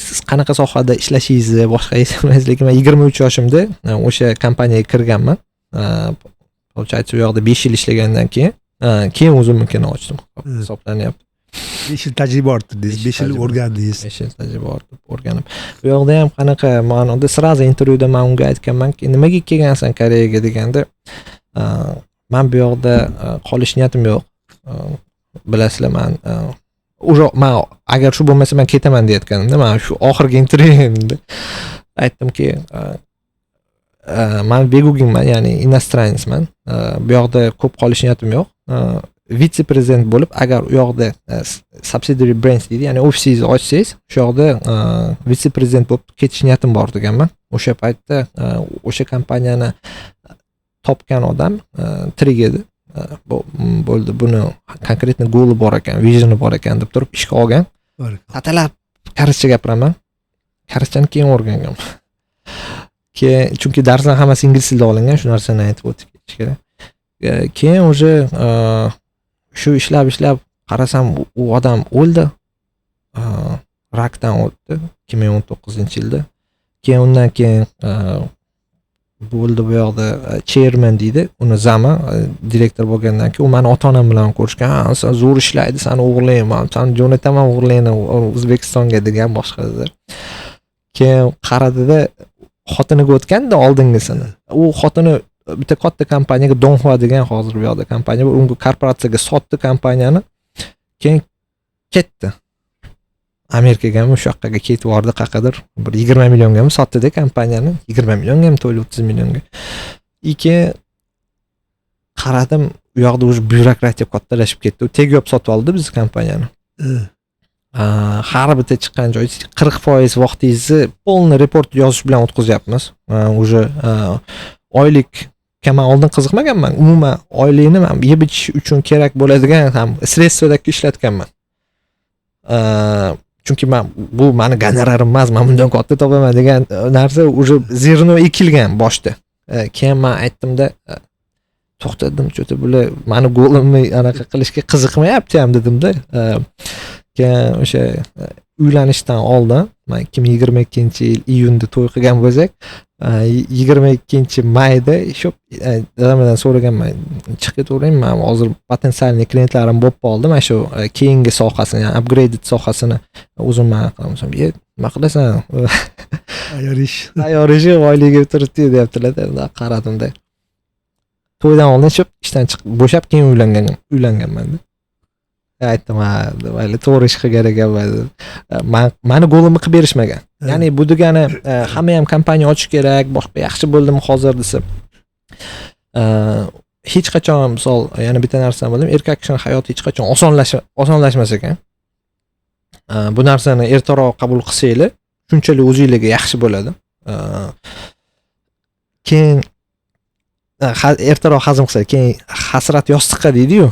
siz qanaqa sohada ishlashingizni boshqa emas, lekin man 23 yoshimda o'sha kompaniyaga kirganman. Получается, u yoqda 5 yil ishlagandan keyin o'zimnikini ochdim hisoblanyapti. 5 yil tajriba orttirdingiz, 5 yil o'rgandingiz. 5 yil tajriba ortib, o'rganib, bu yoqda ham qanaqa ma'noda, сразу intervyuda man unga aytganmanki, nimaga kelgansan Koreyaga deganda, man bu yoqda qolish niyatim yo'q. Bilasizlar, man уже, man agar shu bo'lmasa, man ketaman deyayotganimda, man shu oxirgi intervyumda aytdimki, man 외국인 man, ya'ni иностранец man, bu yoqda ko'p qolish niyatim yo'q. Vitse prezident bo'lib, agar u yoqda subsidiary branch deydi, ya'ni ofisingizni ochsangiz, shu yoqda vitse prezident bo'lib ketish niyatim bor deganman. O'sha paytda o'sha kompaniyani topgan odam tirik edi. Bo'ldi, buni конкретно goali bor ekan, visioni bor ekan deb turib ishga olgan. Tatalab koreyscha gapiraman, koreschani keyin o'rganganman keyin, chunki darslar hammasi ingliz tilida olingan, shu narsani aytib o'tib ketish kerak. Keyin уже shu ishlab ishlab qarasam, u odam o'ldi, rakdan o'tdi 2019-yilda. Keyin undan keyin bo'ldi, bu yoqda chairman deydi, uni зам i direktor bo'lgandan keyin u mani ota onam bilan ko'rishgan. Ha, san zo'r ishlaydi sani o'g'ling, man sani jo'nataman o'g'lingni O'zbekistonga degan boshqa dedi. Keyin qaradida, xotiniga o'tganda oldingisini, u xotini bitta katta kompaniyaga, Donghua degan hozir bu yoqda kompaniya bor, unga, korporatsiyaga sotdi kompaniyani. Keyin ketdi Amerikagami, o'sha yoqqaga ketib yubordi, qayerqadir bir 20 milliongami sotdida kompaniyani, 20 milliongami to'la, 30 millionga. И keyin qaradim, u yoqda уже byurokratiya kattalashib ketdi. U tegib sotib oldi bizni kompaniyani. Har bitta chiqqan joyi 40% vaqtingizni полный report yozish bilan o'tkazyapmiz уже. Oylikka man oldin qiziqmaganman umuman, oylikni man yeb ichish uchun kerak bo'ladigan ham средство dek ishlatganman, chunki man bu mani gonorarim emas, man bundan katta topaman degan narsa уже зерно ekilgan boshda. Keyin man aytdimda, To'xtadim, что-то bular mani goalimni anaqa qilishga qiziqmayapti ham dedimda. Keyin o'sha uylanishdan oldin, man 2022-yil iyunda to'y qilgan bo'lsak, 22 mayda shu dadamdan so'raganman: "Chiqib ketaveraymi, man hozir потенциальный klientlarim bo'lib qoldi, mana shu keyingi sohasini, ya'ni upgraded sohasini o'zim man qilaman." "E, nima qilasan?" Tayyor ish. "Tayyor ishi oyliga turibdi", deyaptilarda. Bundoq qaradimda, to'ydan oldin shu ishdan chiqib, bo'shab, keyin uylanganmanda. Aytdim: "Ha, mayli, to'g'ri ish qilgan ekanman dedim. Man mani goalimni qilib berishmagan. Ya'ni bu degani hamma ham kompaniya ochish kerak, boshqa yaxshi bo'ldimi hozir desa, hech qachon, misol, yana bitta narsani bildim: erkak kishini hayoti hech qachon osonlashmas ekan. Bu narsani ertaroq qabul qilsanglar, shunchalik o'zinglarga yaxshi bo'ladi. Keyin ertaroq hazm qilsa, keyin hasrat yostiqqa deydiyu.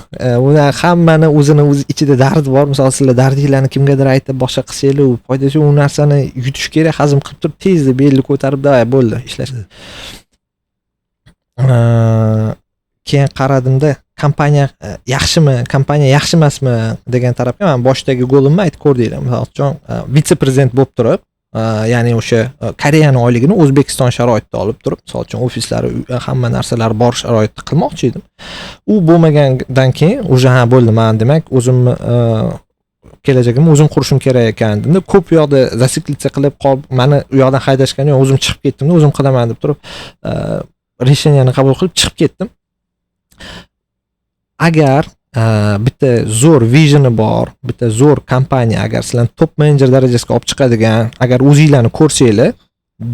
Uni hammani o'zini o'zi ichida dardi bor. Misol, sizlar dardinglarni kimgadir aytib, boshqa qilsanglar, u foydasi yo'q. U narsani yutish kerak, hazm qilib turib, tezda belni ko'tarib, давай, bo'ldi, ishlash. Keyin qaradimda, kompaniya yaxshimi, kompaniya yaxshi emasmi degan tarafga, man boshidagi goalimni aytib ko'rdinglar. Misol uchun, vitse prezident bo'lib turib, ya'ni o'sha Koreyani oyligini O'zbekiston sharoitida olib turib, misol uchun, ofislari, hamma narsalari bor sharoitda qilmoqchi edim. U bo'lmagandan keyin уже ha, bo'ldi, man demak o'zimni kelajagimni o'zim qurishim kerak ekan dedimda. Ko'p u yoqda зациклиться qilib qolib, mani u yoqdan haydashgani yo'q, o'zim chiqib ketdimda, o'zim qilaman deb turib, решения ni qabul qilib chiqib ketdim. Agar bitta zo'r visioni bor, bitta zo'r kompaniya, agar sizlarni top menejer darajasiga olib chiqadigan, agar o'zinglarni ko'rsanglar,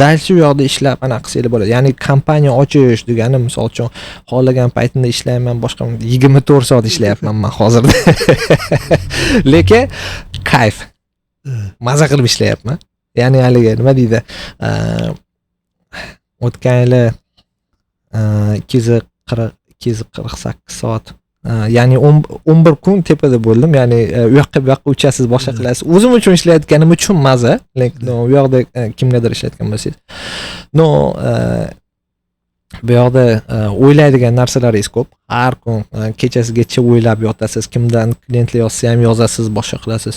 дальше u yoqda ishlab anaqa qilsanglar bo'ladi. Ya'ni kompaniya ochish degani, misol uchun, xohlagan paytimda ishlayman, boshqa, 24 soat ishlayapman man hozirda, lekin kayf, maza qilib ishlayapman. Ya'ni haligi nima deydi, o'tgan yili 248 soat, ya'ni 11 kun tepada bo'ldim. Ya'ni u yoqqa, bu yoqqa uchasiz, boshqa qilasiz. O'zim uchun ishlayotganim uchun maza, lekin u yoqda kimgadir ishlayotgan bo'lsangiz, но bu yoqda o'ylaydigan narsalaringiz ko'p. Har kun kechasigacha o'ylab yotasiz, kimdan klientlar yozsa ham yozasiz, boshqa qilasiz.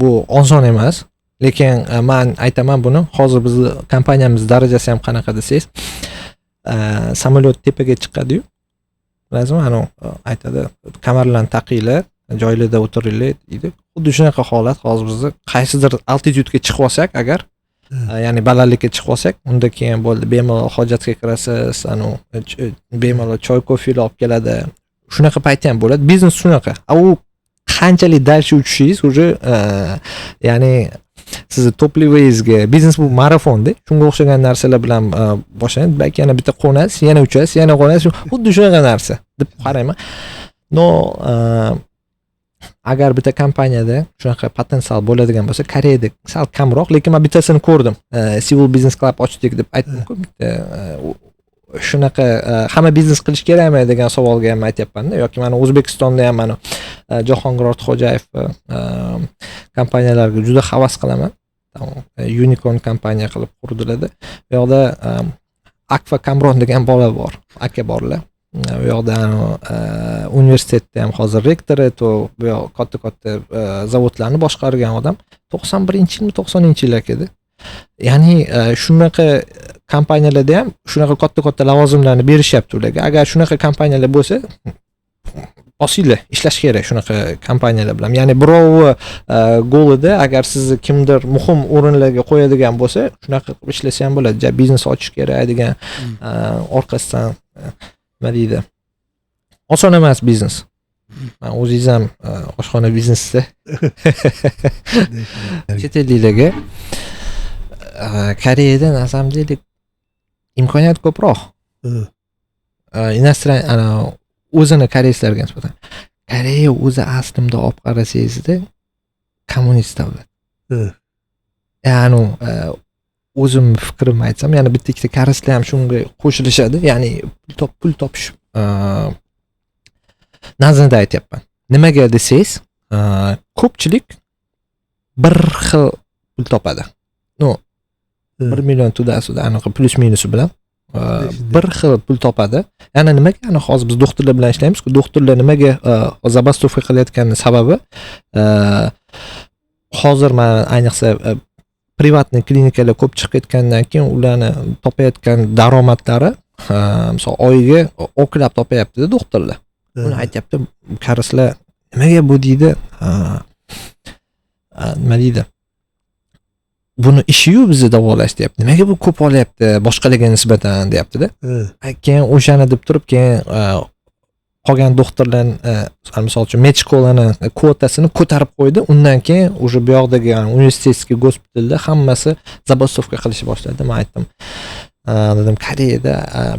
Bu oson emas, lekin man aytaman buni, hozir bizni kompaniyamiz darajasi ham qanaqa desangiz, samolyot tepaga chiqadiyu, bilasizmi, anavi aytadi: "Kamarlarni taqinglar, joylarda o'tiringlar", deydi. Xuddi shunaqa holat hozir bizni. Qaysidir altitude ga chiqib olsak agar, ya'ni balandlikka chiqib olsak, unda keyin bo'ldi, bemalol hojatga kirasiz, anavi bemalol choy, kofelar olib keladi. Shunaqa payti ham bo'ladi, biznes shunaqa. A u qanchalik дальше uchishingiz уже, ya'ni sizni топливо ngizga, biznes bu marafonda, shunga o'xshagan narsalar bilan boshlanadi. Balki yana bitta qo'nasiz, yana uchasiz, yana qo'nasiz, xuddi shunaqa narsa deb qarayman. Но agar bitta kompaniyada shunaqa potensial bo'ladigan bo'lsa, Koreyada sal kamroq, lekin man bittasini ko'rdim. Seoul Business Club ochdik deb aytdimku bitta, shunaqa hamma biznes qilish kerakmi degan savolga ham aytyapmanda. Yoki mana O'zbekistonda ham mana Jahongir Ortiqxo'jayev kompaniyalarga juda havas qilaman. Unicorn kompaniya qilib qurdilarda. U yoqda Akfa Kamron degan bola bor, aka borlar. U yoqda universitetda ham hozir rektori, то bu yoq katta katta zavodlarni boshqargan odam, 91-yilmi, 90-yil edi. Ya'ni shunaqa kompaniyalarda ham shunaqa katta katta lavozimlarni berishyapti ularga. Agar shunaqa kompaniyalar bo'lsa, bosinglar, ishlash kerak shunaqa kompaniyalar bilan. Ya'ni birovi goalida agar sizni kimdir muhim o'rinlarga qo'yadigan bo'lsa, shunaqa qilib ishlasa ham bo'ladi. Ja biznes ochish kerak degan orqasidan, nima deydi, oson emas biznes. Man o'zingiz ham oshxona biznesida. Chet elliklarga Koreyada на самом деле imkoniyat ko'proq. Иностран o'zini koreyslarga nisbatan. Koreya o'zi aslida olib qarasangizda kommunist davlat. Ya'ni o'zim fikrimni aytsam, yana bitta ikkita koreyslar ham shunga qo'shilishadi. Ya'ni pul topish nazdida aytyapman. Nimaga desangiz, ko'pchilik bir xil pul topadi. Ну, 1 million туда-сюда, anaqa плюс-минус i bilan. Bir xil pul topadi. Ya'ni nimaga, ana hozir biz doktorlar bilan ishlaymiz-ku, doktorlar nimaga забастовка qilayotganini sababi, hozir mana ayniqsa приватный klinikalar ko'p chiqib ketgandan keyin ularni topayotgan daromadlari, misol, oyiga oklab topayaptida doktorlar. Uni aytyapti, koreyslar nimaga bu deydi, nima deydi, buni ishiyu bizni davolash deyapti, nimaga bu ko'p olyapti boshqalarga nisbatan deyaptida. Keyin o'shani deb turib, keyin qolgan doktorlar, misol uchun, медшкола ni kvotasini ko'tarib qo'ydi. Undan keyin уже bu yoqdagi университетский госпиталь da hammasi забастовка qilishni boshladi. Man aytdim, dedim, Koreyada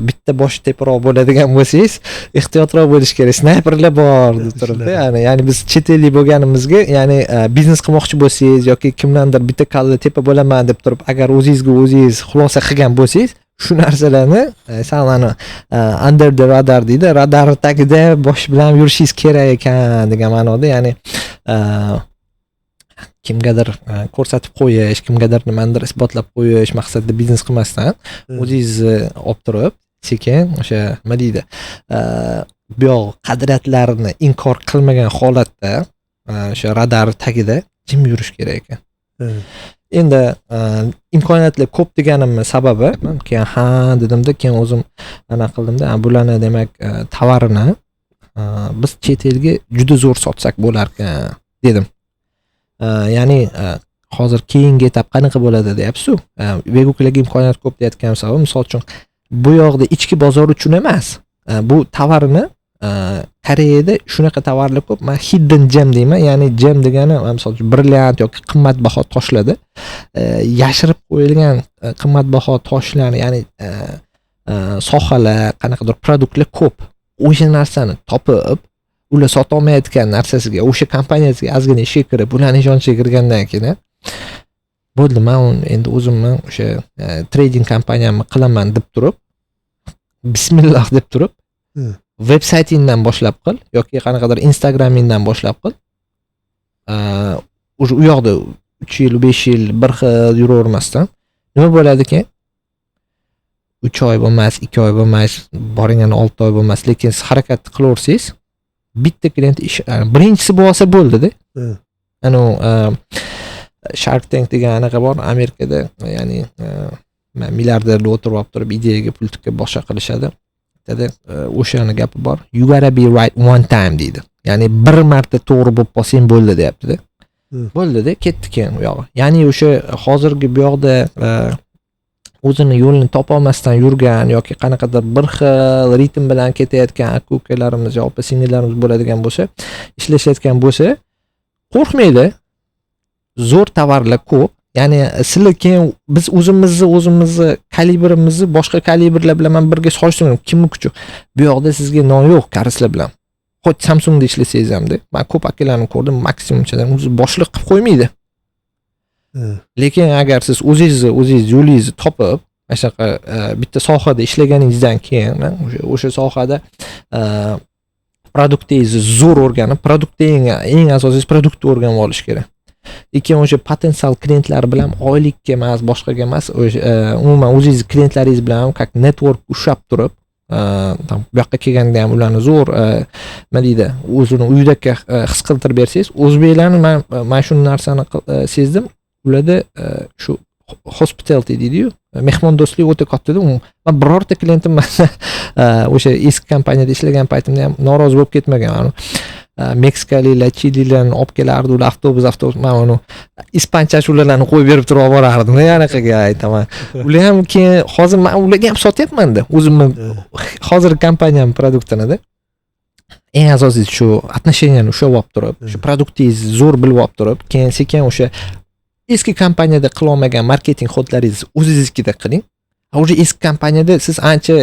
bitta bosh teparoq bo'ladigan bo'lsangiz, ehtiyotroq bo'lish kerak, snayperlar bor deb turibdi. Ya'ni biz chet ellik bo'lganimizga, ya'ni biznes qilmoqchi bo'lsangiz yoki kimdandir bitta kalla tepa bo'laman deb turib, agar o'zingizga o'zingiz xulosa qilgan bo'lsangiz, shu narsalarni sal ani under the radar deydi, radar tagida bosh bilan yurishingiz kerak ekan degan ma'noda. Ya'ni kimgadir ko'rsatib qo'yish, kimgadir nimanidir isbotlab qo'yish maqsadida biznes qilmasdan, o'zingizni olib turib, sekin o'sha nima deydi, bu yoq qadriyatlarni inkor qilmagan holatda o'sha radar tagida jim yurish kerak ekan. Endi imkoniyatlar ko'p deganimni sababi, keyin ha dedimda, keyin o'zim anaqa qildimda, bularni demak tovarini biz chet elga juda zo'r sotsak bo'larkan dedim. Ya'ni hozir keyingi etap qanaqa bo'ladi deyapsizu, beguklarga imkoniyat ko'p deyotganim sababi, misol uchun, bu yoqda ichki bozor uchun emas, bu tovarni, Koreyada shunaqa tovarlar ko'p, man hidden gem deyman. Ya'ni gem degani, misol uchun, brilliant yoki qimmatbaho toshlarda, yashirib qo'yilgan qimmatbaho toshlar, ya'ni sohalar, qanaqadir produktlar ko'p. O'sha narsani topib, ular sotolmayotgan narsasiga, o'sha kompaniyasiga ozgina ishga kirib, ularni ishonchiga kirgandan keyin bo'ldi, man endi o'zimni o'sha trading kompaniyamni qilaman deb turib, bismillah deb turib, veb saytingdan boshlab qil yoki qanaqadir Instagramingdan boshlab qil, уже u yoqda 3 yil, 5 yil bir xil yuravermasdan nima bo'ladi keyin? 3 oy bo'lmas, 2 oy bo'lmas, boring yana 6 oy bo'lmas, lekin siz harakat qilaversangiz, bitta klient ish birinchisi bo'lsa bo'ldida. Anavi Shark Tank degan anaqa bor Amerikada, ya'ni milliarderlar o'tirib olib turib, ideyaga pul tikib boshqa qilishadi. Aytadi, o'shani gapi bor: "You gotta be right one time", deydi, ya'ni bir marta to'g'ri bo'lib qolsang bo'ldi deyaptida. Bo'ldida, ketdi keyin u yog'i. Ya'ni o'sha hozirgi bu yoqda o'zini yo'lini topolmasdan yurgan yoki qanaqadir bir xil ritm bilan ketayotgan aka ukalarimiz yo opa singillarimiz bo'ladigan bo'lsa, ishlashayotgan bo'lsa, qo'rqmaydi, zo'r tovarlar ko'p. Ya'ni sizlar keyin biz o'zimizni kalibrimizni boshqa kalibrlar bilan man birga solishtirmayman, kimni kuchi bu yoqda. Sizga non yo'q koreyslar bilan, хоть Samsungda ishlasangiz hamda. Man ko'p akalarni ko'rdim, maksimum o'zi boshliq qilib qo'ymaydi. Lekin agar siz o'zingizni o'zingiz yo'lingizni topib, mana shunaqa bitta sohada ishlaganingizdan keyin, o'sha sohada produktingizni zo'r o'rganib, produktni eng asosiysi produktni o'rganib olish kerak. Keyin o'sha potensial klientlar bilan oylikka emas, boshqaga emas, o'sha umuman o'zingizni klientlaringiz bilan как network ushlab turib, там bu yoqqa kelganda ham ularni zo'r nima deydi, o'zini uyidagi his qildirib bersangiz. O'zbeklarni man mana shu narsani sezdim ularda, shu hospitality deydiyu, mehmondo'stlik o'ta kattada. Man birorta klientim o'sha eski kompaniyada ishlagan paytimda ham norozi bo'lib ketmagan. Meksikaliklar, chililarni olib kelardi ular, avtobus avtobus, man uni ispancha ashulalarni qo'yib berib turib olib borardim anaqaga. Aytaman, ular ham keyin hozir man ularga ham sotyapmanda o'zimni hozirgi kompaniyam produktinida. Eng asosiysi shu отношения ni ushlab olib turib, shu produktingizni zo'r bilib olib turib, keyin sekin o'sha eski kompaniyada qilolmagan marketing ход laringizni o'zingiznikida qiling. Уже eski kompaniyada siz ancha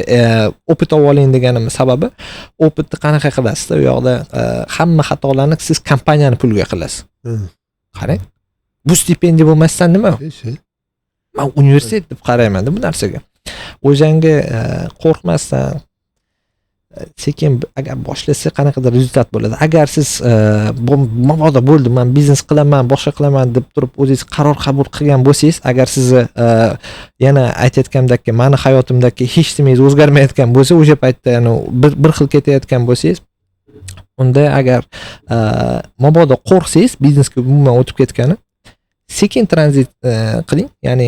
опыт olib oling deganimni sababi, опыт ni qanaqa qilasizda u yoqda, hamma xatolarni siz kompaniyani puliga qilasiz. Qarang, bu stipendiya bo'lmasdan nima? Man universitet deb qaraymanda bu narsaga. O'shanga qo'rqmasdan. Sekin agar boshlasa, qanaqadir результат bo'ladi. Agar siz mabodo bo'ldi, man biznes qilaman, boshqa qilaman deb turib o'zingiz qaror qabul qilgan bo'lsangiz, agar sizni yana aytayotgandek, mani hayotimdagi hech nimangiz o'zgarmayotgan bo'lsa, o'sha paytda yani bir xil ketayotgan bo'lsangiz, unda agar mabodo qo'rqsangiz biznesga umuman o'tib ketgani, sekin tranzit qiling. Ya'ni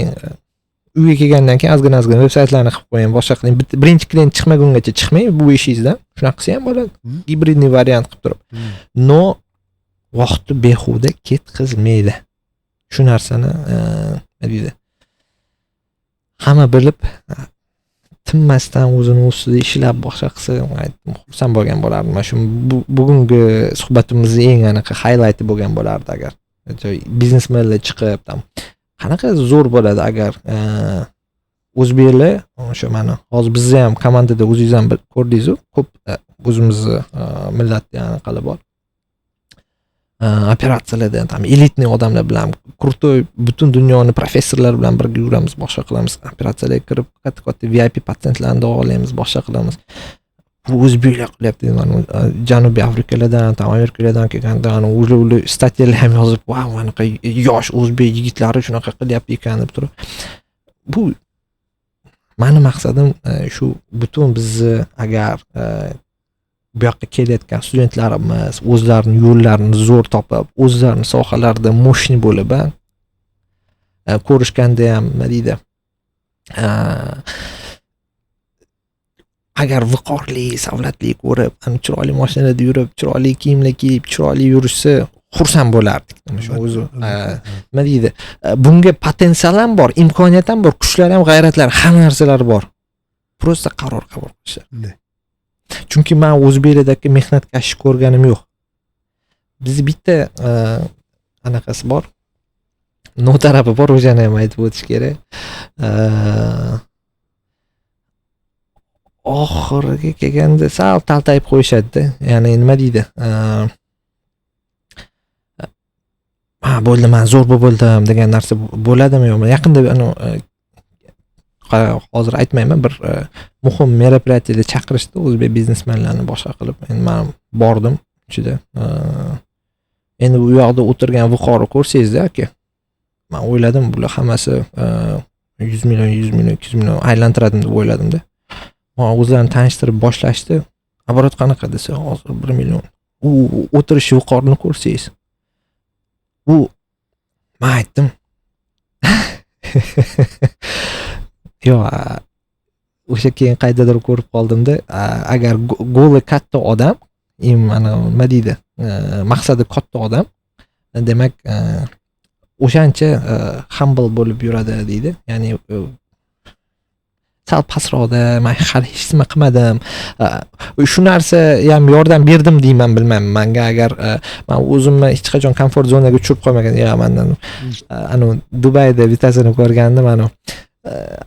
uyga kelgandan keyin ozgina ozgina veb saytlarni qilib qo'ying, boshqa qiling. Birinchi klient chiqmagungacha chiqmang bu ishingizdan. Shunaqa qilsa ham bo'ladi, гибридный вариант qilib turib. Но vaqtni behuda ketkazmaydi. Shu narsani nima deydi, hamma bilib, tinmasdan o'zini ustida ishlab, boshqa qilsa, xursand bo'lgan bo'lardim. Mana shu bugungi suhbatimizni eng anaqa highlighti bo'lgan bo'lardi, agar biznesmenlar chiqib, там qanaqa zo'r bo'ladi, agar o'zbeklar o'sha mana hozir bizni ham komandada, o'zingiz ham ko'rdingizu, ko'p o'zimizni millatni anaqalar bor, operatsiyalarda там элитный odamlar bilan, крутой, butun dunyoni professorlari bilan birga yuramiz, boshqa qilamiz, operatsiyalarga kirib, katta katta VIP patsientlarni davolaymiz, boshqa qilamiz. Bu o'zbeklar qilyapti. Mana Janubiy Afrikalardan, там Amerikalardan kelganda ular статья lar ham yozib, vau, anaqa yosh o'zbek yigitlari shunaqa qilyapti ekan deb turib. Bu mani maqsadim shu, butun bizni agar bu yoqqa kelayotgan studentlarimiz o'zlarini yo'llarini zo'r topib, o'zlarini sohalarida мощный bo'lib, ko'rishganda ham, nima deydi, agar viqorli, savlatli ko'rib, chiroyli mashinalarda yurib, chiroyli kiyimlar kiyib, chiroyli yurishsa, xursand bo'lardik. Shu o'zi, nima deydi, bunga potensial ham bor, imkoniyat ham bor, kuchlar ham, g'ayratlar, hamma narsalar bor, просто qaror qabul qilishlar. Chunki man o'zbeklardagi mehnatkashni ko'rganim yo'q. Bizni bitta anaqasi bor, но tarafi bor, o'shani ham aytib o'tish kerak. Oxiriga kelganda sal taltayib qo'yishadida. Ya'ni nima deydi, ha, bo'ldi, man zo'r bo'lib bo'ldim degan narsa bo'ladimi, yo'qmi. Yaqinda hozir aytmayman, bir muhim мероприятие da chaqirishdi o'zbek biznesmenlarni boshqa qilib. Endi man bordim ichida. Endi u yoqda o'tirgan viqorni ko'rsangizda, aka, man o'yladim, bular hammasi 100 million, 100 million, 200 million aylantiradimi deb o'yladimda. O'zlarini tanishtirib boshlashdi. Оборот qanaqa desa, hozir 1 million. U o'tirish viqorini ko'rsangiz, u man aytdim, yo'q, o'sha keyin qayerdadir ko'rib qoldimda, agar go'li katta odam, mana nima deydi, maqsadi katta odam, demak, o'shancha humble bo'lib yuradi deydi. Ya'ni sal pastroqda, man hali hech nima qilmadim, shu narsa ham yordam berdim deyman, bilmayman. Manga agar man o'zimni hech qachon комфорт zonaga tushirib qo'ymagan. Ya mandan anavi Dubayda bittasini ko'rgandim, anavi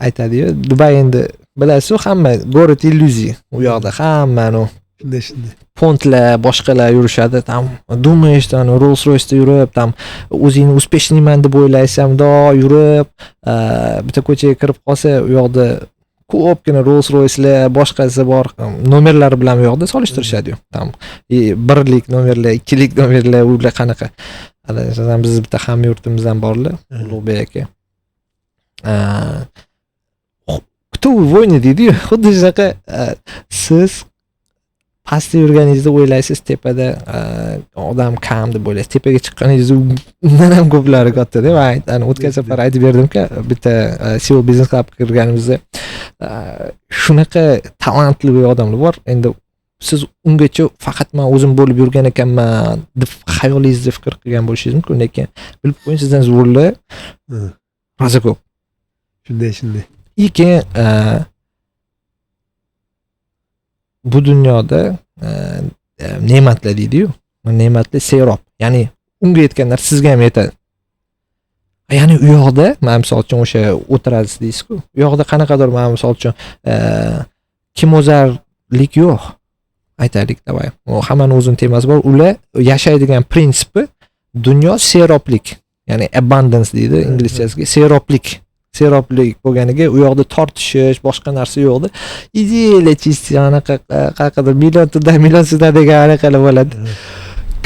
aytadiyu, Dubay endi bilasizu, hamma город иллюзий, u yoqda hamma anavi Shunday. Pontlar, boshqalar yurishadi. Там думаешь, там Rolls Royce'da yurib, там o'zingni успешный man deb o'ylaysan, mundoq yurib, bitta ko'chaga kirib qolsa, u yoqda ko'pgina Rolls Royce'lar, boshqasi bor, nomerlari bilan u yoqda solishtirishadiyu. Там birlik nomerlar, ikkilik nomerlar, ular qanaqa. Adashmasam, bizni bitta hamyurtimizdan borlar, Ulug'bek aka. "Кто вы, воины?" deydiyu. Xuddi shunaqa, siz pastda yurganingizda o'ylaysiz, tepada odam kam deb o'ylaysiz. Tepaga chiqqaningizda undan ham ko'plari kattada. Man o'tgan safar aytib berdimku, bitta Seoul Business Clubga kirganimizda shunaqa talantli odamlar bor. Endi siz ungacha faqat man o'zim bo'lib yurgan ekanman deb xayolingizda fikr qilgan bo'lishingiz mumkin, lekin bilib qo'ying, sizdan zo'rlar rosa ko'p. Shunday. И keyin bu dunyoda ne'matlar deydiyu, ne'matlar serob, ya'ni unga yetgan narsa sizga ham yetadi. Ya'ni u yoqda man misol uchun o'sha o'tirasiz deysizku, u yoqda qanaqadir, man misol uchun, kimozarlik yo'q, aytaylik, давай, hammani o'zini temasi bor. Ular yashaydigan prinsipi dunyo seroblik, ya'ni abundance deydi inglizchasiga, seroblik. Seroblik bo'lganiga u yoqda tortishish, boshqa narsa yo'qda. Идеально чистый, anaqa qanaqadir million туда, million сюда degan anaqalar bo'ladi,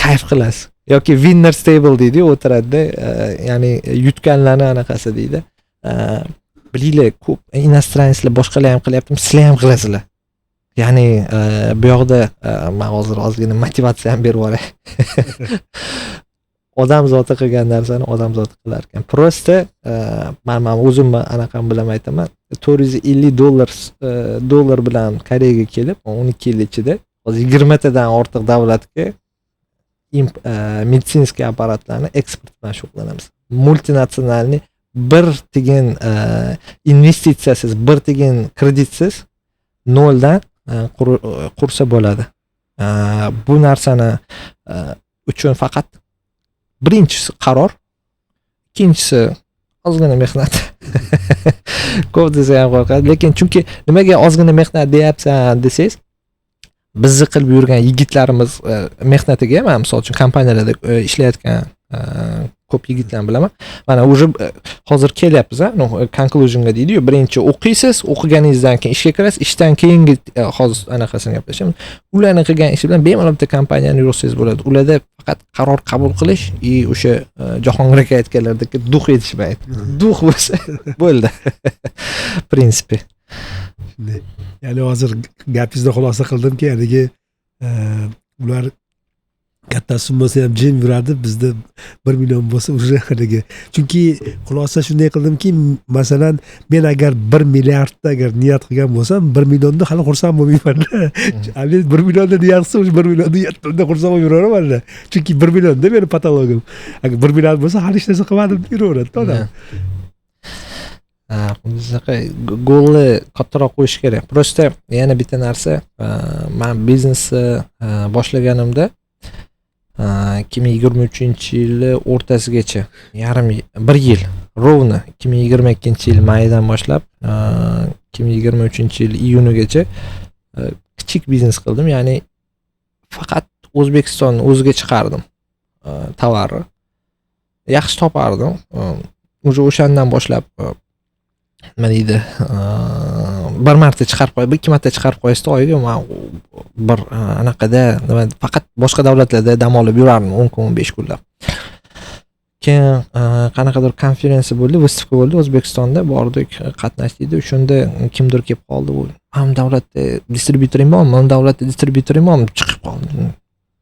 kayf qilasiz. Yoki winners table deydiyu, o'tiradida, ya'ni yutganlarni anaqasi deydi. Bilinglar, ko'p иностранец lar, boshqalar ham qilyaptimi, sizlar ham qilasizlar. Ya'ni bu yoqda man hozir ozgina motivatsiya ham berib yuboray. Odam zoti qilgan narsani odam zoti qilar ekan. Просто man o'zimni anaqam bilan aytaman, 450 dollar dollar bilan Koreyaga kelib, 12 yil ichida hozir 20 tadan ortiq davlatga медицинский apparatlarni eksport bilan shug'ullanamiz. Мультинациональный, bir tiyin investitsiyasiz, bir tiyin kreditsiz, noldan qursa bo'ladi. Bu narsani uchun faqat birinchisi qaror, ikkinchisi ozgina mehnat. Ko'p desa ham qo'rqadi, lekin chunki nimaga ozgina mehnat deyapsan desangiz, bizni qilib yurgan yigitlarimiz mehnatiga, man misol uchun kompaniyalarda ishlayotgan ko'p yigitlarni bilaman. Mana уже hozir kelyapmiz, a, conclusionga deydiyu. Birinchi o'qiysiz, o'qiganingizdan keyin ishga kirasiz, ishdan keyingi hozir anaqasini gaplashamiz. Ularni qilgan ishi bilan bemalol bitta kompaniyani yurg'izsangiz bo'ladi. Ularda faqat qaror qabul qilish и o'sha Jahongir aka aytganlaridek дух yetishmaydi. Дух bo'lsa bo'ldi, в принципе. Shunday. Ya'ni hozir gapingizdan xulosa qildimki, haligi ular katta summa bo'lsa ham jim yuradi, bizda 1 million bo'lsa уже haligi. Chunki xulosa shunday qildimki, masalan, men agar 1 milliardda agar niyat qilgan bo'lsam, 1 millionda hali xursand bo'lmaymanda. Men 1 millionda niyat qilsam, уже 1 millionda xursand bo'lib yuraveramanda, chunki 1 millionda meni потолок im. Agar 1 milliard bo'lsa, hali hech narsa qilmadim deb yuraveradida odam. Ha, shunaqa goalni kattaroq qo'yish kerak. Просто yana bitta narsa, man biznesni boshlaganimda, 2023-yili o'rtasigacha, yarim bir yil ровно, 2022-yil maydan boshlab 2023-yil iyunigacha kichik biznes qildim. Ya'ni faqat O'zbekistonni o'ziga chiqardim tovarni. Yaxshi topardim. Уже o'shandan boshlab, nima deydi, bir marta chiqarib qo'yib, ikki marta chiqarib qo'yasizda oyiga. Man bir anaqada nima, faqat boshqa davlatlarda dam olib yurardim 10 kun, 15 kunlab. Keyin qanaqadir konferensiya bo'ldi, выставка bo'ldi O'zbekistonda, bordik, qatnashdik. O'shanda kimdir kelib qoldi: "U mana davlatda distribyutoring bormi, mana davlatda distribyutoring bormi?" Chiqib qoldi.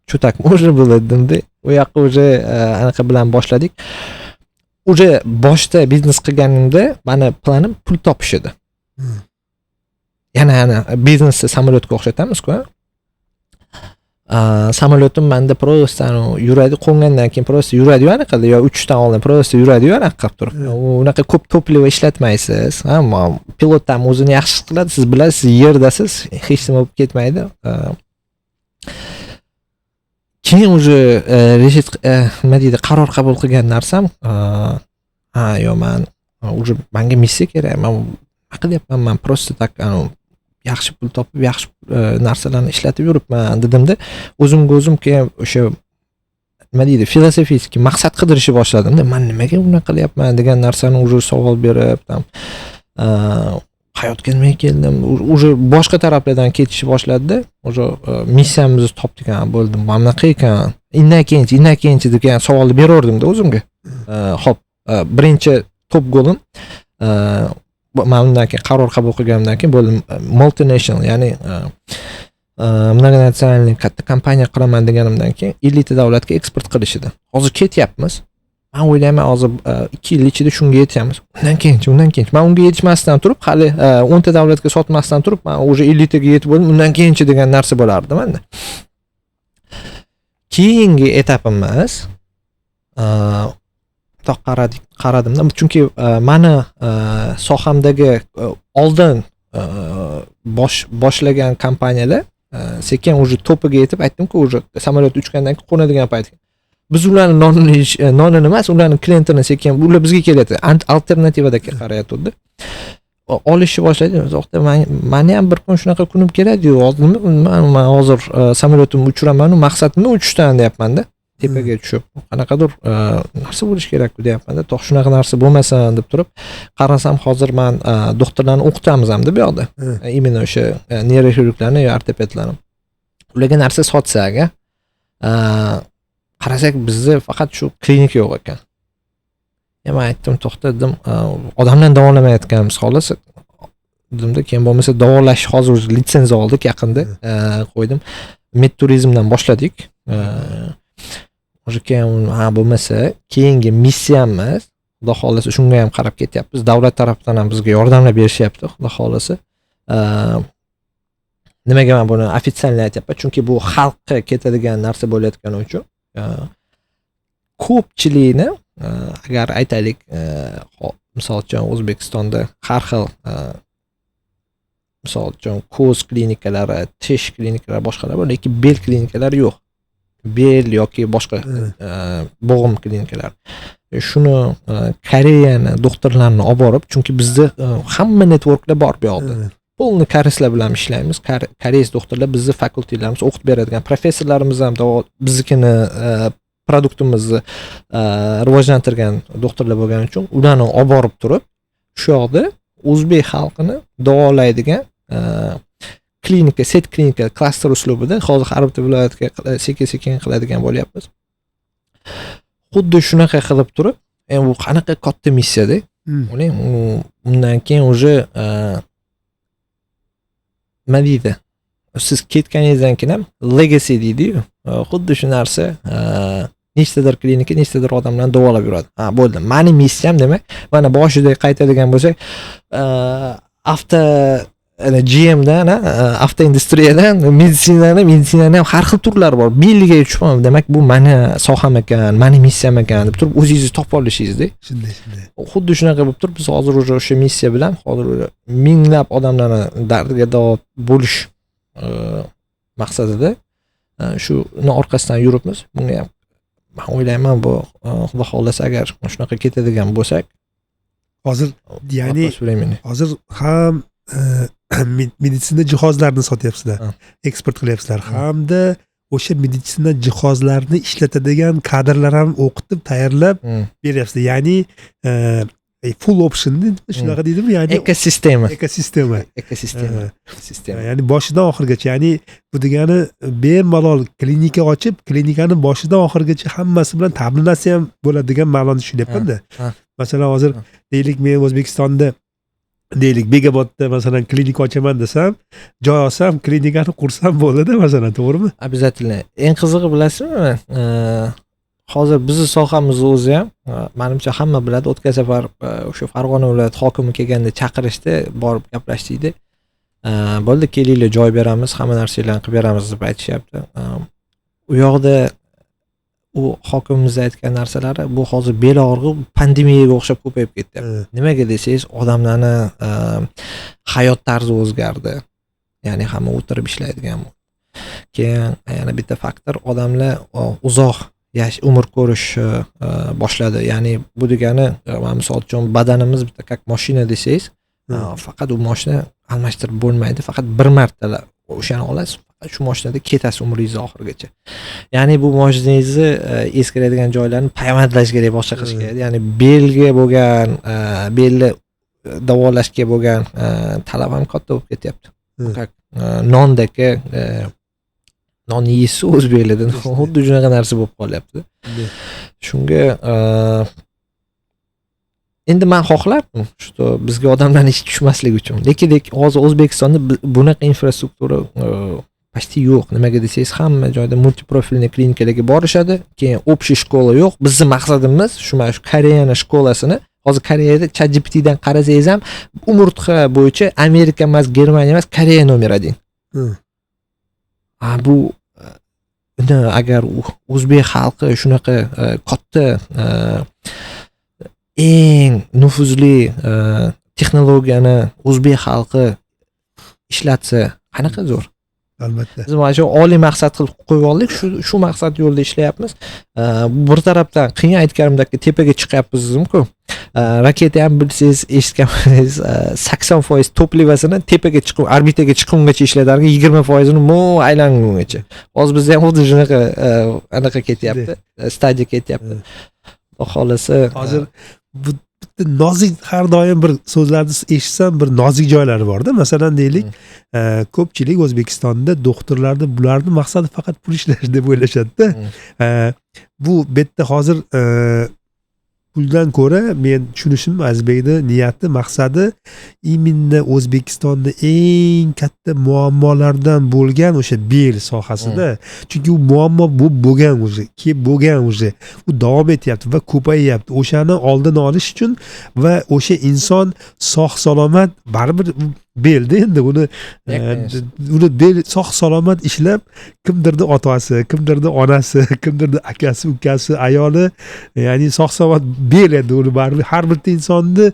"Что, так можно было?" dedimda. U yoqqa уже anaqa bilan boshladik. Уже boshda biznes qilganimda mani planim pul topish edi. Yana ana biznesni samolyotga o'xshatamizku. Samolyotim manda просто yuradi, qo'ngandan keyin просто yuradiyu anaqada yo uchishdan oldin просто yuradiyu anaqa qilib turib. Unaqa ko'p топливо ishlatmaysiz, pilot ham o'zini yaxshi his qiladi, siz bilasiz, siz yerdasiz, hech nima bo'lib ketmaydi. Keyin уже решить, nima deydi, qaror qabul qilgan narsam, ha, yo'q, man уже manga missiya kerak. Man nima qilyapman? Man просто так yaxshi pul topib, yaxshi narsalarni ishlatib yuribman dedimda, o'zimga o'zim keyin o'sha, nima deydi, философический maqsad qidirishni boshladimda. Man nimaga unaqa qilyapman degan narsani уже savol berib, там hayotga nimaga keldim, уже boshqa taraflardan ketishni boshladida. Уже missiyamizni topdik, ha, bo'ldi, mana bunaqa ekan, undan keyinchi, undan keyinchi degan savolni beraverdimda o'zimga. Ho'p, birinchi top goalim, man undan keyin qaror qabul qilganimdan keyin bo'ldi, multinational, ya'ni многонациональный katta kompaniya quraman deganimdan keyin 50 ta davlatga eksport qilish edi. Hozir ketyapmiz. Man o'ylayman, hozir 2 yil ichida shunga yetamiz. Undan keyinchi, undan keyinchi? Man unga yetishmasdan turib, hali 10 ta davlatga sotmasdan turib, man уже 50 taga yetib bo'ldim, undan keyinchi degan narsa bo'lardi manda. Keyingi etapimiz, bundoq qaradik, qaradimda, chunki mani sohamdagi oldin boshlagan kompaniyalar sekin уже topiga yetib, aytdimku, уже samolyot uchgandan keyin qo'nadigan payt biz ularni nonini nonini emas, ularni klientini sekin ular bizga kelyapti, alternativada qarayotgandi, olishni boshladi. To'xta, mani ham bir kun shunaqa kunim keladiyu. Hozir nima, man hozir samolyotimni uchiramanu, maqsad nima uchishdan deyapmanda. Tepaga tushib qanaqadir narsa bo'lishi kerak-ku deyapmanda. To'q shunaqa narsa bo'lmasin deb turib qarasam, hozir man doktorlarni o'qitamiz hamda bu yoqda. Именно o'sha neyroxirurglarni yo ortopedlarni. Ularga narsa sotsak, qarasak, bizni faqat shu klinika yo'q ekan. Men aytdim, to'xta dedim, odamlarni davolamayotganmiz xolos dedimda. Keyin bo'lmasa davolash hozir уже litsenziya oldik yaqinda, qo'ydim. Med turizmdan boshladik. Уже keyin ha bo'lmasa keyingi missiyamiz, xudo xohlasa, shunga ham qarab ketyapmiz. Davlat tarafdan ham bizga yordamlar berishyapti, xudo xohlasa. Nimaga man buni официально aytyapman? Chunki bu xalqqa ketadigan narsa bo'layotgani uchun ko'pchilikni, agar aytaylik, misol uchun, O'zbekistonda har xil, misol uchun, ko'z klinikalari, tish klinikalari, boshqalar bor, lekin bel klinikalari yo'q, bel yoki boshqa bo'g'im klinikalari. Shuni Koreyani doktorlarini olib borib, chunki bizda hamma networklar bor bu yoqda, полный koreyslar bilan ishlaymiz. Koreys doktorlar, bizni fakultetlarimiz o'qitib beradigan professorlarimiz ham biznikini produktimizni rivojlantirgan doktorlar bo'lgani uchun ularni olib borib turib, shu yoqda o'zbek xalqini davolaydigan klinika, сеть klinika, klaster uslubida hozir har bitta viloyatga sekin sekin qiladigan bo'lyapmiz. Xuddi shunaqa qilib turib, endi bu qanaqa katta missiyada. O'ylang, undan keyin уже nima deydi, siz ketganingizdan keyin ham legacy deydiyu, xuddi shu narsa nechtadir klinika, nechtadir odamlarni davolab yuradi. Ha, bo'ldi, mani missiyam. Demak, mana boshida qaytadigan bo'lsak, avto GMdan, avtoindustriyadan meditsinani ham har xil turlari bor, belliga tushib, demak, bu mani soham ekan, mani missiyam ekan deb turib o'zingizni topib olishingizda. Shunday. Xuddi shunaqa bo'lib turib, biz hozir уже o'sha missiya bilan hozir уже minglab odamlarni dardiga davo bo'lish maqsadida shuni orqasidan yuribmiz. Bunga ham man o'ylayman, bu xudo xohlasa, agar shunaqa ketadigan bo'lsak, Hozir, ya'ni вопрос времени. Hozir ham meditsina jihozlarini sotyapsizlar, eksport qilyapsizlar, hamda o'sha meditsina jihozlarini ishlatadigan kadrlar ham o'qitib, tayyorlab beryapsizlar. Ya'ni full option shunaqa deydimi, ya'ni Ekosistema. Ekosistema. Ekosistema. Sistema. Ya'ni boshidan oxirigacha. Ya'ni bu degani bemalol klinika ochib, klinikani boshidan oxirigacha hammasi bilan ta'minlasa ham bo'ladi degan ma'noni tushunyapmanda. Masalan, hozir deylik, men O'zbekistonda, deylik, Bekobodda, masalan, klinika ochaman desam, joy olsam, klinikani qursam bo'ladida, masalan, to'g'rimi? Обязательно. Eng qizig'i, bilasizmi, hozir bizni sohamizni o'zi ham manimcha, hamma biladi. O'tgan safar o'sha Farg'ona viloyati hokimi kelganda chaqirishdi, borib gaplashdik. Bo'ldi, kelinglar, joy beramiz, hamma narsanglarni qilib beramiz deb aytishyapti. U yoqda u hokimimiz aytgan narsalari, bu hozir bel og'rig'i pandemiyaga o'xshab ko'payib ketdi. Nimaga desangiz, odamlarni hayot tarzi o'zgardi, ya'ni hamma o'tirib ishlaydigan. Keyin yana bitta faktor, odamlar uzoq yash, umr ko'rish boshladi. Ya'ni bu degani, mana misol uchun, badanimiz bitta как moshina desangiz, faqat u moshina almashtirib bo'lmaydi, faqat bir marta o'shani olasiz, faqat shu moshinada ketasiz umringizni oxirigacha. Ya'ni bu moshinangizni eskiradigan joylarini payvandlash kerak, boshqa qilish kerak. Ya'ni belga bo'lgan, belni davolashga bo'lgan talab ham katta bo'lib ketyapti. Как nondagi, non yeysiz o'zbeklarda, xuddi shunaqa narsa bo'lib qolyapti. Shunga endi man xohlardim, что bizga odamlarni ishi tushmasligi uchun, lekin hozir O'zbekistonda bunaqa infrastruktura почти yo'q. Nimaga desangiz, hamma joyda мультипрофильный klinikalarga borishadi, keyin общий школа yo'q. Bizni maqsadimiz shu, mana shu Koreyani школа sini. Hozir Koreyada ChatGPTdan qarasangiz ham, umurtqa bo'yicha Amerika emas, Germaniya emas, Koreya номер один. A bu uni agar o'zbek xalqi shunaqa katta, eng nufuzli texnologiyani o'zbek xalqi ishlatsa, qanaqa zo'r. Albatta. Biz mana shu oliy maqsad qilib qo'yib oldik, shu maqsad yo'lida ishlayapmiz. Bir tarafdan qiyin, aytganimdek, tepaga chiqyapmiz dedimku. Raketa ham bilsangiz, eshitgan bo'lsangiz, 80% топлива sini tepaga chiqib, orbitaga chiqqungacha ishlatarkan, 20%ini mo aylangungacha. Hozir bizda ham xuddi shunaqa anaqa ketyapti, stadiya ketyapti, xudo xohlasa. Hozir bitta nozik, har doim bir so'zlarni eshitsam, bir nozik joylari borda. Masalan, deylik, ko'pchilik O'zbekistonda doktorlarni, bularni maqsadi faqat pul ishlash deb o'ylashadida. Bu yerda hozir puldan ko'ra, men tushunishim, Azizbekni niyati, maqsadi именно O'zbekistonda eng katta muammolardan bo'lgan o'sha bel sohasida, chunki u muammo bo'lib bo'lgan, уже kelib bo'lgan, уже u davom etyapti va ko'payyapti. O'shani oldini olish uchun va o'sha inson sog' salomat, baribir belda endi uni uni bel sog' salomat ishlab, kimdirni otasi, kimdirni onasi, kimdirni akasi, ukasi, ayoli, ya'ni sog' salomat bel endi uni baribir har bitta insonni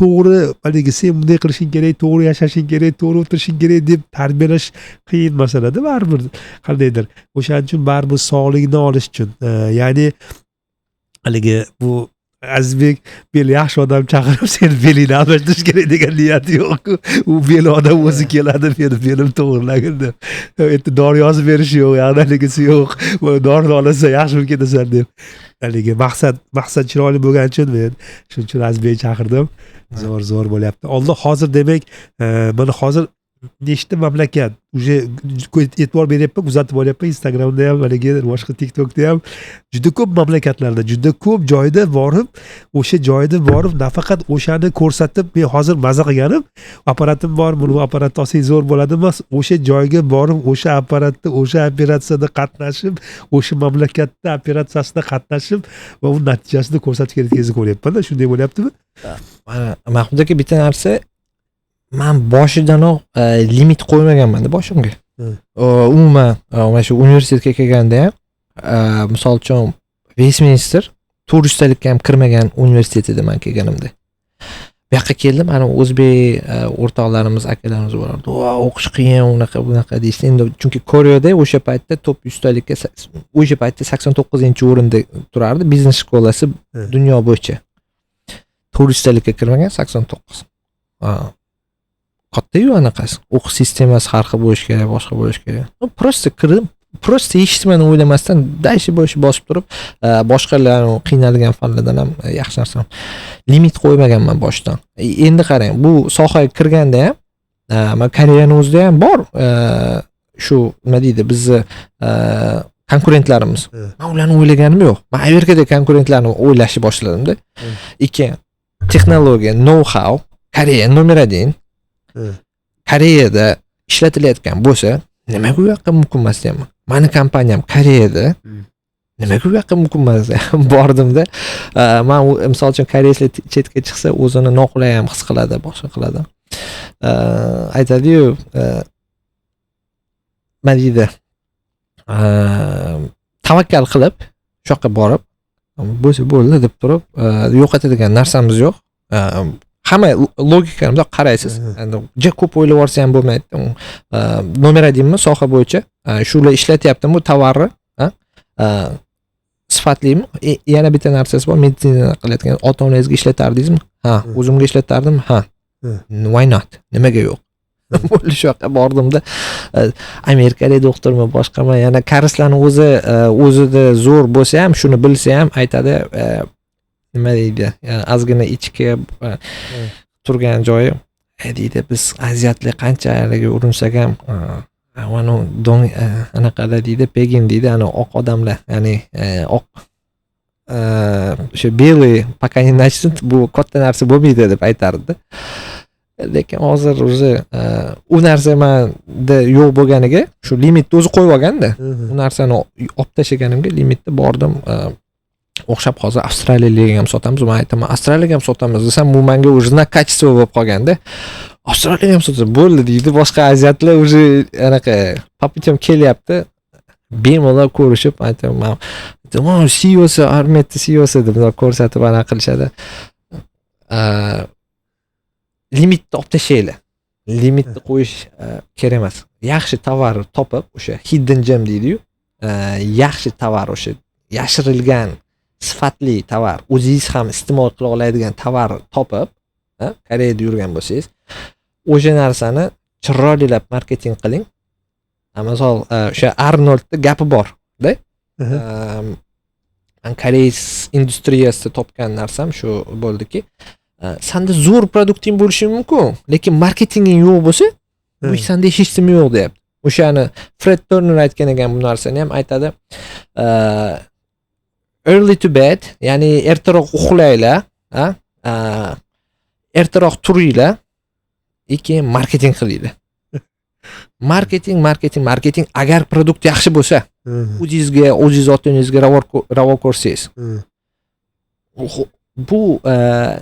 to'g'ri, haligi sen bunday qilishing kerak, to'g'ri yashashing kerak, to'g'ri o'tirishing kerak deb tarbiyalash qiyin masalada baribir qandaydir. O'shaning uchun baribir sog'ligini olish uchun, ya'ni haligi bu Azizbek bel yaxshi odam chaqirib, seni belingni almashtirish kerak degan niyati yo'qku. U bel odam o'zi keladi, meni belim to'g'irlagin deb. Endi dori yozib berishi yo'q, haligisi yo'q, dorini olasan, yaxshi bo'lib ketasan deb. Haligi maqsad chiroyli bo'lgani uchun men shuning uchun Azizbekni chaqirdim. Zo'r, zo'r bo'lyapti. Olloh hozir, demak, mana hozir nechta mamlakat уже e'tibor beryapman, kuzatib boryapman Instagramda ham, haligi boshqa TikTokda ham, juda ko'p mamlakatlarda, juda ko'p joyda borib, o'sha joyda borib, nafaqat o'shani ko'rsatib, men hozir maza qilganim, apparatim bor, buni, bu apparatni olsang zo'r bo'ladi emas, o'sha joyga borib, o'sha apparatda, o'sha operatsiyada qatnashib, o'sha mamlakatda operatsiyasida qatnashib va uni natijasini ko'rsatib kelayotganingizni ko'ryapmanda. Shunday bo'lyaptimi? Mana, Mahmud aka, bitta narsa, man boshidanoq limit qo'ymaganmanda boshimga. Umuman, mana shu universitetga kelganda ham, misol uchun, Vestminster 400talikka ham kirmagan universitet edi man kelganimda. Bu yoqqa keldim, ana o'zbek o'rtoqlarimiz, akalarimiz borardi, o'qish qiyin, unaqa bunaqa deyishdi. Endi chunki Koreyada o'sha paytda top 100talikka, o'sha paytda 89-o'rinda turardi biznes shkolasi dunyo bo'yicha. 400talikka kirmagan, 89, kattayu anaqasi, o'qish sistemasi har xil bo'lishi kerak, boshqa bo'lishi kerak. Ну, просто kirdim, просто hech nimani o'ylamasdan дальше больше bosib turib, boshqalar qiynalgan fanlardan ham yaxshi narsa, limit qo'ymaganman boshidan. Endi qarang, bu sohaga kirganda ham, man Koreyani o'zida ham bor, shu nima deydi, bizni konkurentlarimiz. Man ularni o'ylaganim yo'q, man Amerikada konkurentlarni o'ylashni boshladimda. Ikki, texnologiya, know how Koreya номер один. Koreyada ishlatilayotgan bo'lsa, nimaga u yoqqa mumkin emas deyapman. Mani kompaniyam Koreyada, nimaga u yoqqa mumkin emas? Bordimda, man misol uchun, koreyslar chetga chiqsa, o'zini noqulay ham his qiladi, boshqa qiladi. Aytadiyu, nima deydi, tavakkal qilib shu yoqqa borib, bo'lsa bo'ldi deb turib, yo'qotadigan narsamiz yo'q. Hamma logikani bundoq qaraysiz, endi juda ko'p o'ylab yuborsa ham bo'lmaydi. Номер один mi soha bo'yicha, shular ishlatyaptimi bu tovarni, sifatlimi? Yana bitta narsasi bor, meditsina qilayotgan ota onangizga ishlatardingizmi? Ha. O'zimga ishlatardim, ha. Why not, nimaga yo'q? Bo'ldi, shu yoqqa bordimda, amerikalik doktormi, boshqami, yana koreyslarni o'zi, o'zida zo'r bo'lsa ham, shuni bilsa ham aytadi, nima deydi, ozgina ichki turgan joyi, deydi, biz азиат lar qanchalik urinsak ham, mana dong anaqalar deydi, пегин deydi, ana oq odamlar, ya'ni oq, o'sha белый пока не начнут, bu katta narsa bo'lmaydi deb aytardida. Lekin hozir уже u narsa manda yo'q bo'lganiga, shu limitni o'zi qo'yib olganda, u narsani olib tashlaganimga, limitni bordim, o'xshab hozir Avstraliyaga ham sotamiz. Man aytaman, Avstraliyaga ham sotamiz desam, bu manga уже знак качества bo'lib qolganda. Avstraliyaga ham sotsa bo'ldi deydi, boshqa азиат lar уже anaqa по путям kelyapti, bemalol ko'rishib aytaman, CEOsi, Armetni CEOsi deb bundoq ko'rsatib anaqa qilishadi. Limitni olib tashlanglar, limitni qo'yish kerak emas. Yaxshi tovar topib, o'sha hidden gem deydiyu, yaxshi tovar, o'sha yashirilgan Sifatli tovar, o'zingiz ham iste'mol qila oladigan tovar topib, Koreyada yurgan bo'lsangiz, o'sha narsani chiroylilab marketing qiling. Misol, o'sha Arnoldni gapi bor-da. Man koreys industriyasida topgan narsam shu bo'ldiki, sanda zo'r produkting bo'lishi mumkin, lekin marketinging yo'q bo'lsa, bu sanda hech nima yo'q deyapti. O'shani Fred Turner aytgan ekan, bu narsani ham aytadi. Early to bed, ya'ni ertaroq uxlanglar, ertaroq turinglar, и keyin marketing qilinglar. Marketing, marketing, marketing. Agar produkt yaxshi bo'lsa, o'zingizga, o'zingiz ota-onangizga ravo ko'rsangiz, bu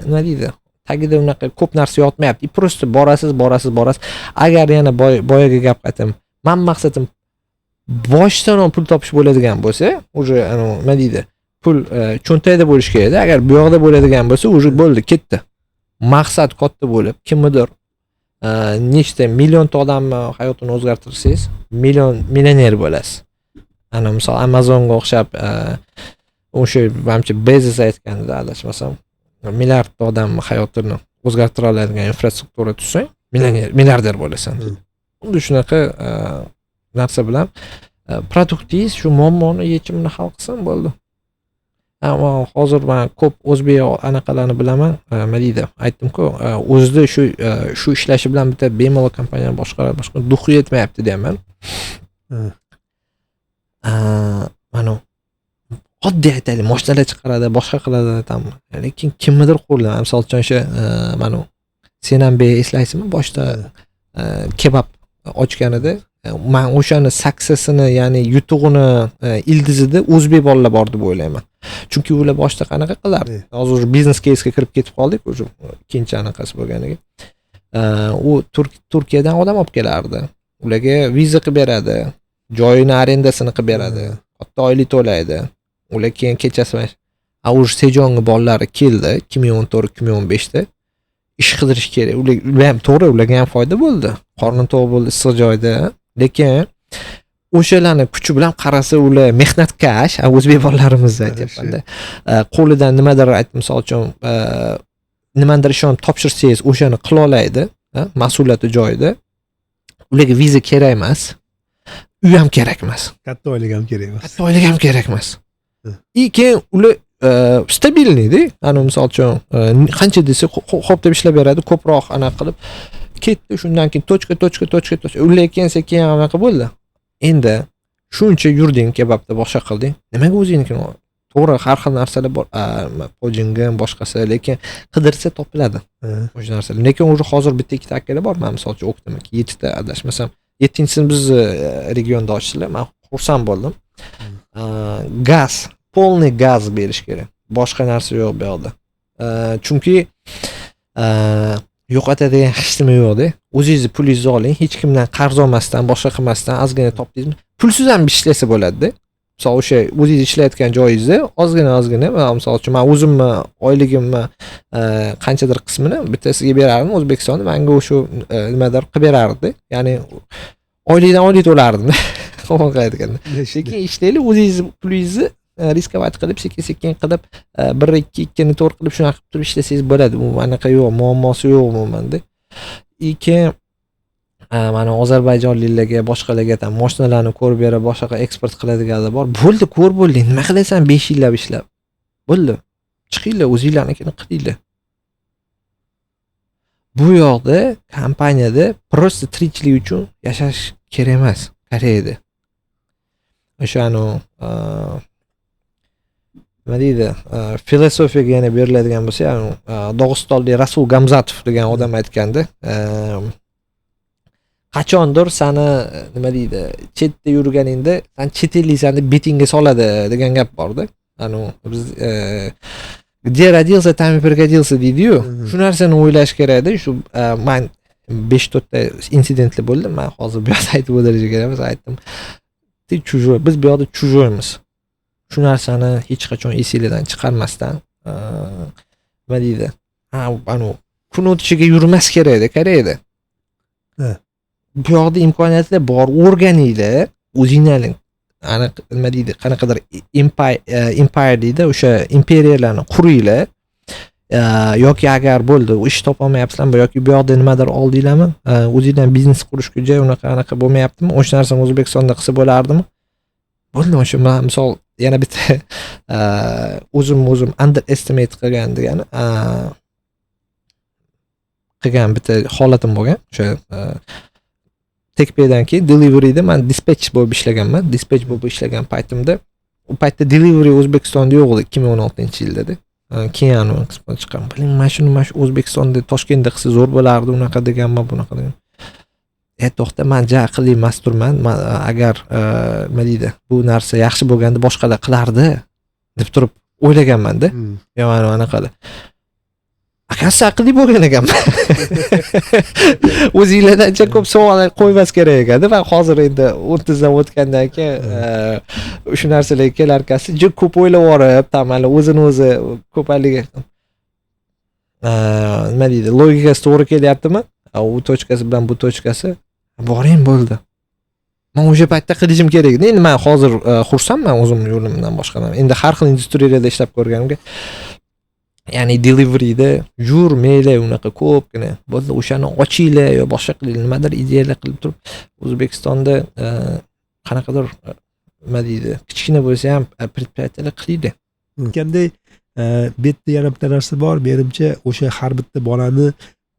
nima deydi, tagida unaqa ko'p narsa yotmayapti. И просто borasiz, borasiz, borasiz. Agar yana boyagi gap aytaman, man maqsadim boshidan pul topish bo'ladigan bo'lsa, уже nima deydi, pul cho'ntakda bo'lishi kerakda. Agar bu yoqda bo'ladigan bo'lsa, уже bo'ldi, ketdi. Maqsad katta bo'lib, kimnidir nechta millionta odamni hayotini o'zgartirsangiz, million millioner bo'lasiz. Ana misol, Amazonga o'xshab, o'sha manimcha Bezos aytgandi, adashmasam, milliardta odamni hayotini o'zgartira oladigan infrastruktura tuzsang, millioner, milliarder bo'lasan. Xuddi shunaqa narsa bilan produktingiz shu muammoni yechimini hal qilsin, bo'ldi. Ammo hozir man ko'p o'zbek anaqalarni bilaman, nima deydi, aytdimku, o'zida shu ishlashi bilan bitta bemalol kompaniyani boshqaradi, boshqa дух i yetmayapti deyapman. Mana oddiy aytaylik, moshinalar chiqaradi, boshqa qiladi там, lekin kimnidir qo'lida. Misol uchun, o'sha mana Senambey, eslaysizmi, boshida kebab ochganida, man o'shani successini, ya'ni yutug'ini ildizida o'zbek bolalar bor deb o'ylayman. Chunki ular boshida qanaqa qilardi? Hozir уже biznes keysga kirib ketib qoldik, уже ikkinchi anaqasi bo'lganiga. U Turkiyadan odam olib kelardi, ularga viza qilib beradi, joyini arendasini qilib beradi, katta oylik to'laydi. Ular keyin kechasi, a уже Sejongni bolalari keldi 2014, 2015da, ish qidirish kerak. Ular ham to'g'ri, ularga ham foyda bo'ldi, qorni to'q bo'ldi issiq joyda, lekin o'shalarni kuchi bilan qarasa, ular mehnatkash, o'zbek bolalarimizni aytyapmanda, qo'lidan nimadir, misol uchun, nimanidir ishonib topshirsangiz, o'shani qila oladi, mas'uliyati joyida. Ularga viza kerak emas, uy ham kerak emas, katta oylik ham kerak emas, katta oylik ham kerak emas. И keyin ular стабильный da, ani misol uchun, qancha desa, xo'p deb ishlab beradi, ko'proq anaqa qilib ketdi. Shundan keyin точка, точка, точка, точка. Ular keyin sekin anaqa bo'ldi. Endi shuncha yurding kebabda, boshqa qilding, nimaga o'zingnikini? To'g'ri, har xil narsalar bor, pojingim, boshqasi, lekin qidirsa topiladi o'sha narsalar. Lekin уже hozir bitta ikkita akalar bor. Man misol uchun o'qitdim, yettita, adashmasam, yettinchisini bizni regionda ochdilar, man xursand bo'ldim. Gaz, полный gaz berish kerak, boshqa narsa yo'q bu yoqda, chunki yo'qotadigan hech nima yo'qda. O'zingizni pulingizni oling, hech kimdan qarz olmasdan, boshqa qilmasdan, ozgina topdingizmi, pulsiz ham ishlasa bo'ladida. Misol, o'sha o'zingiz ishlayotgan joyingizda ozgina ozgina, misol uchun, man o'zimni oyligimni qanchadir qismini bittasiga berardim O'zbekistonda, manga o'sha nimadir qilib berardi, ya'ni oylikdan oylik to'lardim aytganda. Sekin ishlaylik, o'zingizni pulingizni рисковать qilib, sekin sekin qilib, bir ikki ikkini to'rt qilib, shunaqa qilib turib ishlasangiz bo'ladi. U anaqa yo'q, muammosi yo'q umumanda. И keyin mana ozarbayjonliklarga, boshqalarga там moshinalarni ko'rib berib, boshqa eksport qiladiganlar bor. Bo'ldi, ko'r bo'lding, nima qilasan 5 yillab ishlab? Bo'ldi, chiqinglar, o'zinglarnikini qilinglar. Bu yoqda kompaniyada просто tirikchilik uchun yashash kerak emas Koreyada. O'sha anavi, nima deydi, filosofiyaga yana beriladigan bo'lsa, dog'istonlik Rasul Gamzatov degan odam aytgandi, qachondir sani, nima deydi, chetda yurganingda san chet elliksan deb betingga soladi degan gap borda. Anavi biz "Где родился, там и пригодился" deydiyu, shu narsani o'ylash kerakda. Shu man besh to'rtta insidentlar bo'ldi, man hozir bu yoqda aytib o'tirish kerak emas, aytdim. Ты чужой, biz bu yoqda чужой miz. Shu narsani hech qachon esinglardan chiqarmasdan, nima deydi, ha, anavi kun o'tishiga yurmas kerakda Koreyada. Bu yoqda imkoniyatlar bor, o'rganinglar o'zinglarni. Aniq nima deydi, qanaqadir empire deydi, o'sha imperiyalarni quringlar. Yoki agar bo'ldi, ish topolmayapsizlarmi yoki bu yoqda nimadir oldinglarmi, o'zingdan biznes qurishga joy unaqa anaqa bo'lmayaptimi, o'sha narsani O'zbekistonda qilsa bo'lardimi? Bo'ldi, o'sha misol yana bitta o'zim underestimate qilgan degani qilgan bitta holatim bo'lgan. O'sha TechPaydan keyin deliveryda man dispatch bo'lib ishlaganman. Dispatch bo'lib ishlagan paytimda, u paytda delivery O'zbekistonda yo'q edi, 2016-yildada. Keyin chiqqan. Biling, mana shuni mana shu O'zbekistonda, Toshkentda qilsa zo'r bo'lardi, unaqa deganman, bunaqa degan. To'xta, man ja aqlli emasturman. Man agar nima deydi, bu narsa yaxshi bo'lganda boshqalar qilardi deb turib o'ylaganman-da. Yo, mana anaqa. Akasi aqlli bo'lgan ekanman. O'zinglardan ko'p savollar qo'ymas kerak ekanda. Man hozir endi 30 dan o'tgandan keyin shu narsalarga kelarkansiz, juda ko'p o'ylab yuborib, tam o'zini o'zi ko'p haligi nima deydi, logikasi to'g'ri kelyaptimi? U tochkasi bilan bu tochkasi boring bo'ldi. Men o'sha paytda qilishim kerak edi. Endi men hozir xursandman o'zimni yo'limdan boshqadan. Endi har xil industriyalarda ishlab ko'rganimga, ya'ni deliveryda yur meyli unaqa ko'pgina bo'ldi, o'shani ochinglar yo boshqa qilinglar, nimadir ideyalar qilib turib O'zbekistonda qanaqadir nima deydi, kichkina bo'lsa ham predприятиялар qilinglar. Qanday bu yerda yana bitta narsa bor, menimcha o'sha har bitta bolani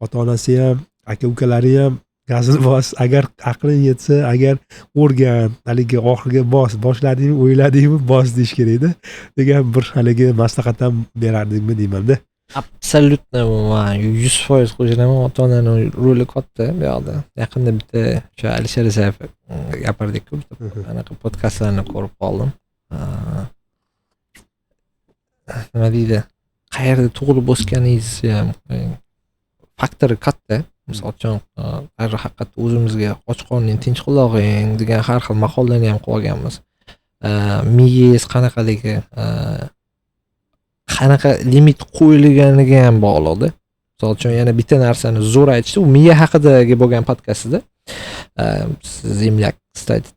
ota-onasi ham, aka-ukalari ham gazini bos, agar aqling yetsa, agar o'rgan, haligi oxiriga bos, boshladingmi, o'yladingmi, bos deyish kerakda degan bir haligi maslahat ham berardingmi deymanda. Absolyutно, man 100% qo'shilaman, ota-onani roli katta bu yoqda. Yaqinda bitta o'sha Alisher Isayev gapirdik-ku, anaqa podkastlarni ko'rib qoldim. Nima deydi, qayerda tug'ilib o'sganingiz ham faktori katta. Misol uchun, har haqiqatda o'zimizga och qorning tinch qulog'ing degan har xil maqollarni ham qilib olganmiz. Miyangiz qanaqaligi, qanaqa limit qo'yilganiga ham bog'liqda. Misol uchun, yana bitta narsani zo'r aytishdi, u miya haqidagi bo'lgan podkastida. Земляк, кстати,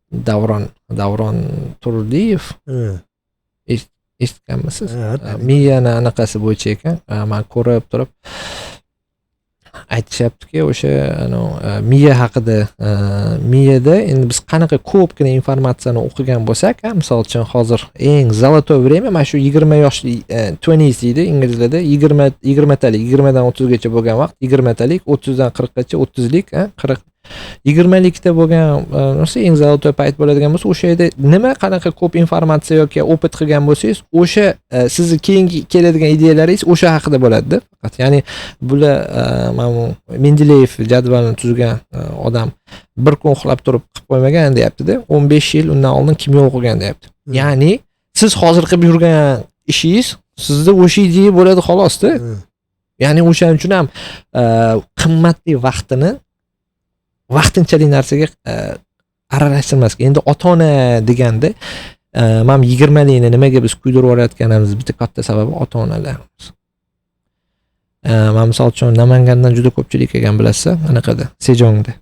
Davron Turdiyev. Eshitganmisiz? Miyani anaqasi bo'yicha ekan. Men ko'rib turib aytishyaptiki, o'sha miya haqida, miyada endi biz qanaqa ko'pgina informatsiyani o'qigan bo'lsak, misol uchun hozir eng золотое время mana shu 20 yoshli 20s deydi inglizlarda, 20talik, 20 dan 30 gacha bo'lgan vaqt, 20talik, 30 dan 40 gacha, 30lik, 40 20likda bo'lgan narsa eng золотой payt bo'ladigan bo'lsa, o'sha yerda nima qanaqa ko'p informatsiya yoki опыт qilgan bo'lsangiz, o'sha sizni keyingi keladigan ideyalaringiz o'sha haqida bo'ladi-da. Faqat, ya'ni bular mana bu Mendeleyev jadvalini tuzgan odam bir kun uxlab turib qilib qo'ymagan deyapti-da, 15 yil undan oldin kimyo o'qigan deyapti. Ya'ni siz hozir qilib yurgan ishingiz sizda o'sha ideya bo'ladi xolosda. Ya'ni o'shaning uchun ham qimmatli vaqtini vaqtinchalik narsaga aralashtirmaslik. Endi ota-ona deganda, men 20likni nimaga biz kuydirib yuborayotganimiz bitta katta sababi ota-onalar. Men misol uchun Namangandan juda ko'pchilik kelgan, bilasiz, anaqada, Sejongda,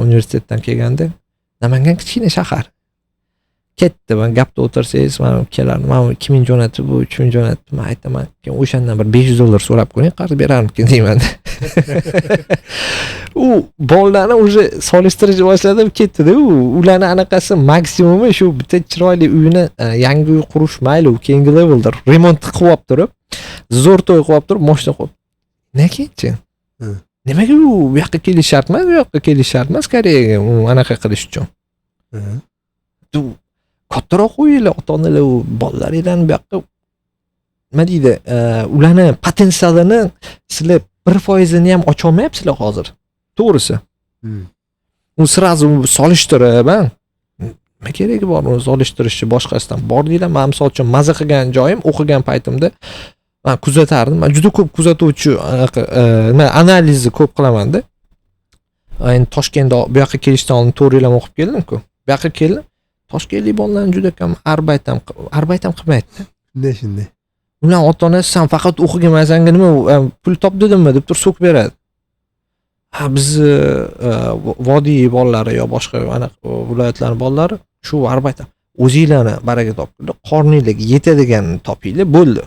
universitetdan kelganda, Namangan kichkina shahar. Ketdi, man gapda o'tirsangiz, man kelardim, man 2000 jo'natdi, bu 3000 jo'natdi, man aytaman, keyin o'shandan bir $500 so'rab ko'ring, qarz berarmikin deyman. U bolalarni уже solishtirish boshladi, ketdi-da u. Ularni anaqasi maksimumi shu bitta chiroyli uyini, yangi uy qurish mayli, u keyingi leveldir. Remont qilib olib turib, zo'r to'y qilib olib turib, mashina qo'yib. Nega-chi? Nimaga u bu yoqqa kelish shart emas, bu yoqqa kelish shart emas Koreyaga, u anaqa qilish uchun. Kattaroq qo'yinglar, ota-onalar u bolalaringlarni bu yoqqa nima deydi, ularni potensialini sizlar 1%-ni ham ocha olmayapsizlar hozir. To'g'risi. U сразу solishtirib, ha? Nima keragi bor uni solishtirishni boshqasidan? Bordinglar, men misol uchun maza qilgan joyim o'qigan paytimda men kuzatardim. Men juda ko'p kuzatuvchi anaqa nima analizni ko'p qilaman-da. Endi Toshkentda bu yoqqa kelishdan oldin 4 yil ham o'qib keldim-ku. Bu yoqqa keldim. Toshkentlik bolalarni juda kam arbait ham qilmaydi. Shunday. Ular ota-onasi san faqat o'qigan sanga nima pul top dedimmi deb turib so'kib beradi. Ha, bizni vodiy bolalari yo boshqa anaqa viloyatlarning bolalari shu arbait. O'zinglarni baraka topinglar, qorninglarga yetadiganini topinglar, bo'ldi.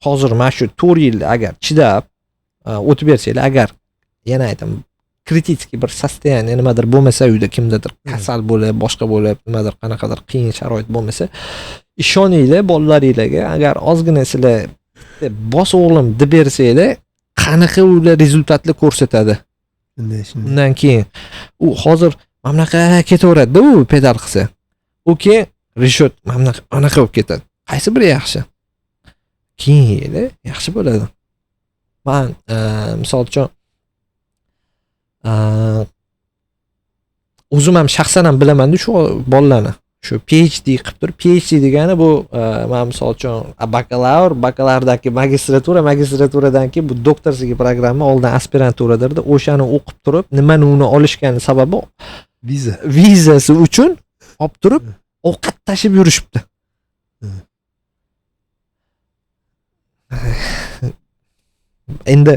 Hozir mana shu 4 yilda agar chidab o'tib bersanglar, agar yana aytaman, критический bir состояние nimadir bo'lmasa, uyda kimdadir kasal bo'lib, boshqa bo'lib, nimadir qanaqadir qiyin sharoit bo'lmasa, ishoninglar bolalaringlarga, agar ozgina sizlar bos o'g'lim deb bersanglar, qanaqa ular результат lar ko'rsatadi. Shunday, shunday. Undan keyin u hozir mana bunaqa ketaveradida, u pedal qilsa, u keyin решет mana bunaqa anaqa bo'lib ketadi. Qaysi biri yaxshi? Keyin yili yaxshi bo'ladi. Man misol uchun, o'zim ham shaxsan ham bilamanda shu bolalarni, shu PhD qilib turib. PhD degani bu, man misol uchun, bakalavr, bakalavrdan keyin magistratura, magistraturadan keyin bu докторский программа, oldin aspiranturadirda, o'shani o'qib turib, nimani uni olishgani sababi Viza. Vizasi uchun olib turib, ovqat tashib yurishibdi. Endi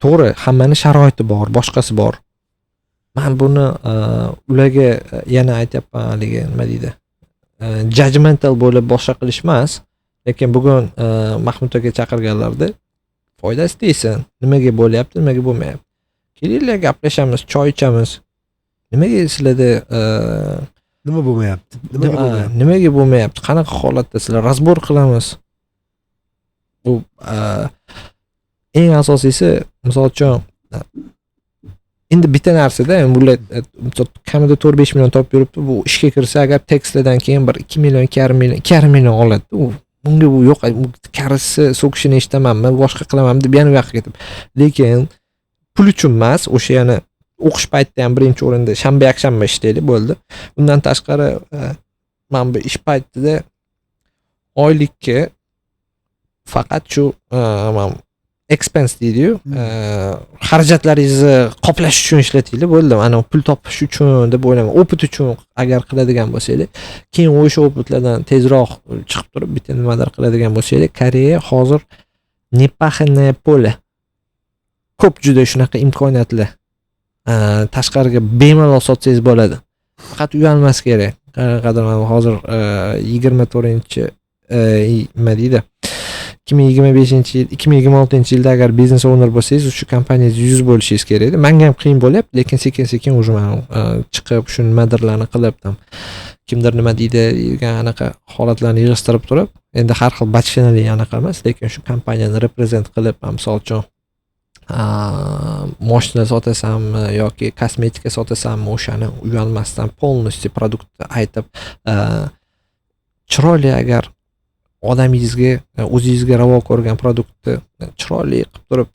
to'g'ri, hammani sharoiti bor, boshqasi bor. Man buni ularga yana aytyapman, haligi nima deydi, judgmental bo'lib boshqa qilish emas, lekin bugun Mahmud aka chaqirganlarida foydasi tegsin, nimaga bo'lyapti, nimaga bo'lmayapti, kelinglar gaplashamiz, choy ichamiz, nimaga sizlarda nima bo'lmayapti, nimaga bo'lmayapti, nimaga bo'lmayapti, qanaqa holatda sizlar, разбор qilamiz. Bu eng asosiysi, misol uchun, endi bitta narsada bular kamida 4-5 million topib yuribdi, bu ishga kirsa agar tekstlardan keyin bir 2 million, 2,5 million, 2,5 million oladi. U bunga bu yo'q, karisi so'kishini eshitamanmi, boshqa qilamanmi deb yana u yoqqa ketib. Lekin pul uchun emas, o'sha yana o'qish paytida ham birinchi o'rinda shanba yakshanba ishlaydi, bo'ldi. Undan tashqari mana bu ish paytida oylikka faqat shu expense deydi-yu, xarajatlaringizni qoplash uchun ishlatinglar, bo'ldi. Mana pul topish uchun deb o'ylamang, опыт uchun agar qiladigan bo'lsanglar, keyin o'sha опыт lardan tezroq chiqib turib bitta nimadir qiladigan bo'lsanglar, Koreya hozir непаханное поле. Ko'p juda shunaqa imkoniyatlar. Tashqariga bemalol sotsangiz bo'ladi. Faqat uyalmas kerak. Qanaqadir mana hozir 24-chi nima deydi? 2025-yil, 2026-yilda agar biznes owner bo'lsangiz, shu kompaniyangiz 100 bo'lishingiz kerak edi. Menga ham qiyin bo'lyapti, lekin sekin-sekin уже mana chiqib shu nimadirlarni qilib, tam kimdir nima deydi degan anaqa holatlarni yig'ishtirib turib, endi har xil bachchanali anaqa emas, lekin shu kompaniyani reprezent qilib, misol uchun moshina sotasanmi yoki kosmetika sotasanmi, o'shani uyalmasdan полностью продукт ni aytib, chiroyli agar odamingizga, o'zingizga ravo ko'rgan продукт ni chiroyli qilib turib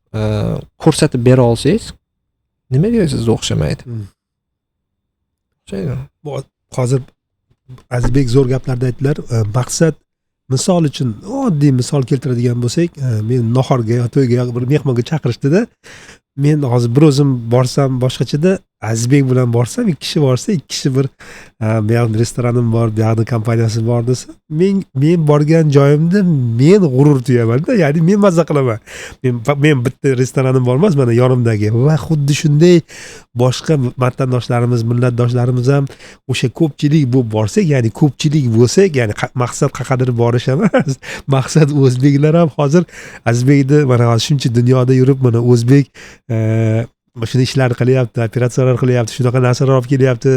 ko'rsatib bera olsangiz, nimaga sizga o'xshamaydi? O'xshaydi. Hozir Azizbek zo'r gaplarni aytdilar. Maqsad, misol uchun oddiy misol keltiradigan bo'lsak, men nahorga yo to'yga yo bir mehmonga chaqirishdida, men hozir bir o'zim borsam boshqachada, Azizbek bilan borsam, ikki kishi borsa, ikki kishi bir bu yoqda restoranim bor, bu yoqda kompaniyasi bor desa, men borgan joyimda men g'urur tuyamanda, ya'ni men mazza qilaman. Men bitta restoranim bor emas, mana yonimdagi. Va xuddi shunday boshqa vatandoshlarimiz, millatdoshlarimiz ham o'sha ko'pchilik bo'lib borsak, ya'ni ko'pchilik bo'lsak, ya'ni maqsad qayerdir borish emas. Maqsad o'zbeklar ham hozir Azizbekni mana hozir shuncha dunyoda yurib, mana o'zbek shuni ishlar qilyapti, operatsiyalar qilyapti, shunaqa narsalar olib kelyapti,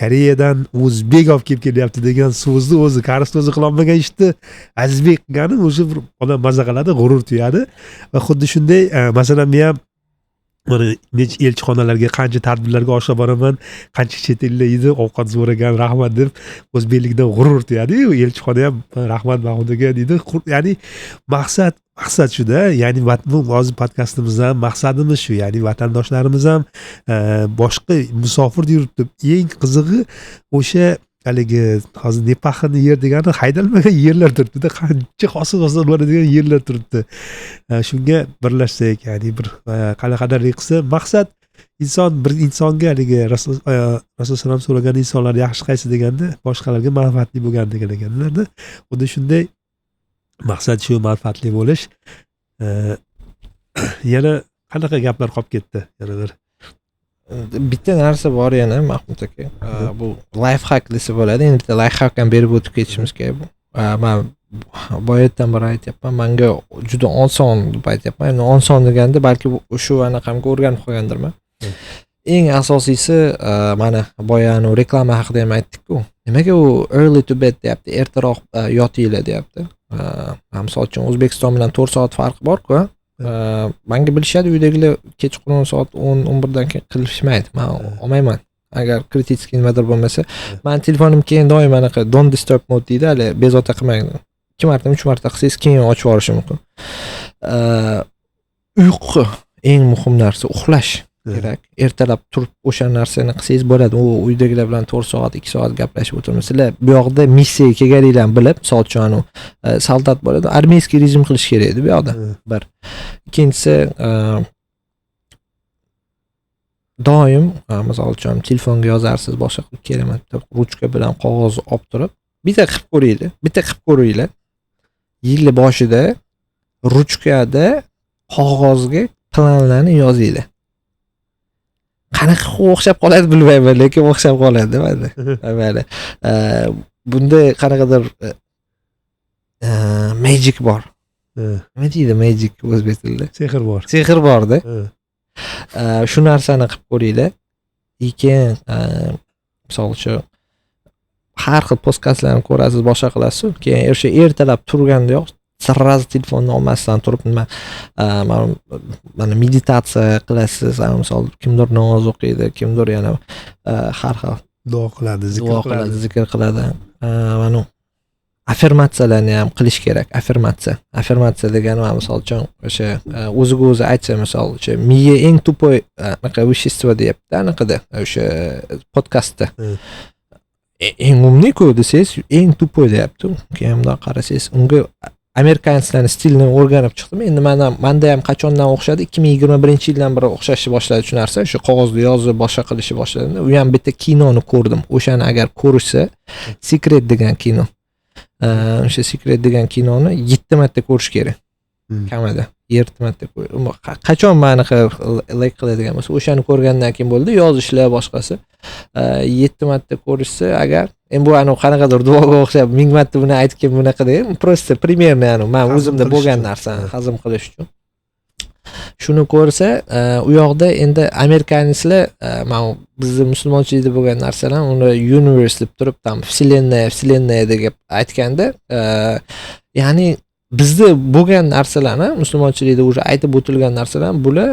Koreyadan o'zbek olib kelib kelyapti degan so'zni o'zi, koreys o'zi qilolmagan ishni Azizbek qilgani o'zi bir odam maza qiladi, g'urur tuyadi. Va xuddi shunday, masalan, men ham mana necha elchixonalarga, qancha tadbirlarga oshib boraman, qancha chet elda edi, ovqat zo'r ekan, rahmat deb o'zbeklikdan g'urur tuyadi-yu, elchixona ham rahmat Mahmud aka deydi. Ya'ni maqsad shuda, ya'ni bu hozir podkastimizdan maqsadimiz shu, ya'ni vatandoshlarimiz ham boshqa musofir yuribdi. Eng qizig'i o'sha haligi hozir nepahini yer degani haydalmagan yerlar turibdi-da, qancha hosil hosil bo'ladigan yerlar turibdi. Shunga birlashsak, ya'ni bir qanaqadir qilsa, maqsad inson bir insonga haligi Rasul so'ragan insonlar yaxshi qaysi deganda boshqalarga manfaatli bo'lgan degan ekanlarda. Xuddi shunday maqsad shu manfaatli bo'lish. Yana qanaqa gaplar qolib ketdi? Yana bir Bitta narsa bor yana, Mahmud aka, bu лайфхак desa bo'ladi. Endi bitta лайфхак ham berib o'tib ketishimiz kerak. Bu man boyatdan beri aytyapman, manga juda oson deb aytyapman. Endi oson deganda balki shu anaqamga o'rganib qolgandirman. Eng asosiysi, mana boya anavi reklama haqida ham aytdikku, nimaga u early to bed deyapti, ertaroq yotinglar deyapti. Misol uchun, O'zbekiston bilan 4 soat farqi borku. Manga bilishadi uydagilar, kechqurun soat 10-11dan keyin qilishmaydi, man olmayman, agar критический nimadir bo'lmasa. Mani telefonim keyin doim anaqa don't disturb mode deydi, hali bezovta qilmang, ikki marta, uch marta qilsangiz, keyin ochib yuborishi mumkin. Uyqu eng muhim narsa, uxlash kerak. Ertalab turib o'sha narsani qilsangiz bo'ladi. U uydagilar bilan 4 soat, 2 soat gaplashib o'tirmasanglar, bu yoqda missiyaga kelganinglarni bilib, misol uchun, anavi soldat bo'ladi, армейский rejim qilish kerak edi bu yoqda. Bir ikkinchisi, doim misol uchun, telefonga yozarsiz, boshqa qilib kerak emas, bitta ruchka bilan qog'oz olib turib, bitta qilib ko'ringlar, bitta qilib ko'ringlar. Yilni boshida ruchkada qog'ozga planlarni yozinglar. Qanaqa o'xshab qoladi, bilmayman, lekin o'xshab qoladi mayli. Mayli, bunda qanaqadir magic bor. Nima deydi magic o'zbek tilida? Sehr bor. Sehr borda. Shu narsani qilib ko'ringlar. И keyin misol uchun, har xil podkastlarni ko'rasiz, boshqa qilasiz, keyin o'sha ertalab turgandayoq сразу telefonni olmasdan turib, nima, mana meditatsiya qilasiz. Misol, kimdir namoz o'qiydi, kimdir yana har xil duo qiladi, zikr duo qiladi. Qiladi, zikr qiladi. Mana affirmatsiyalarni ham qilish kerak. Affirmatsiya, affirmatsiya degani, mana misol uchun, o'sha o'ziga o'zi aytsa, misol o'sha miya eng тупой anaqa вещество deyapti anaqada, o'sha podkastda. Eng умный ku desangiz, eng тупой deyapti. Keyin bundoq qarasangiz, unga американец larni stilini o'rganib chiqdim. Endi mana manda ham qachondan o'xshadi, 2021-yildan beri o'xshashni boshladi shu narsa, o'sha qog'ozda yozib, boshqa qilishni boshladim. U ham bitta kinoni ko'rdim, o'shani agar ko'rishsa, Secret degan kino. O'sha Secret degan kinoni yetti marta ko'rish kerak. Kamida yetti marta. Qachon man anaqa like qiladigan bo'lsa, o'shani ko'rgandan keyin bo'ldi yozishlar, boshqasi. Yetti marta ko'rishsa agar, endi bu anavi qanaqadir duoga o'xshab, ming marta buni aytib, bunaqa degan, просто примерно anavi man Hazm o'zimda qilish bo'lgan uchun. Narsani hazm qilish uchun shuni ko'rsa, u yoqda endi американец lar mana bizni musulmonchilikda bo'lgan narsalar, uni universe deb turib, там вселенная, вселенная deb aytganda, ya'ni bizda bo'lgan narsalarni, musulmonchilikda уже aytib o'tilgan narsalarni bular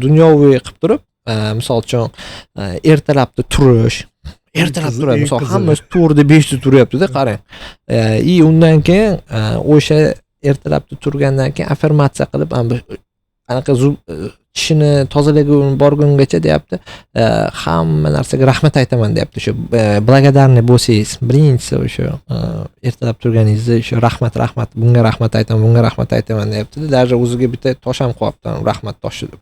dunyoviy qilib turib, misol uchun, ertalabda turish, ertalab Qiziq, turadi, eng misol, qizig'i. Hammasi 4da, 5da turyaptida, qarang. И undan keyin o'sha ertalabda turgandan keyin affirmatsiya qilib, ana bu anaqa tishini tozalagun borgungacha deyapti, hamma narsaga rahmat aytaman deyapti. O'sha благодарный bo'lsangiz, birinchisi o'sha ertalab turganingizda o'sha rahmat, rahmat, bunga rahmat aytaman, bunga rahmat aytaman deyaptida. Даже o'ziga bitta tosh ham qo'yapti, rahmat toshi deb.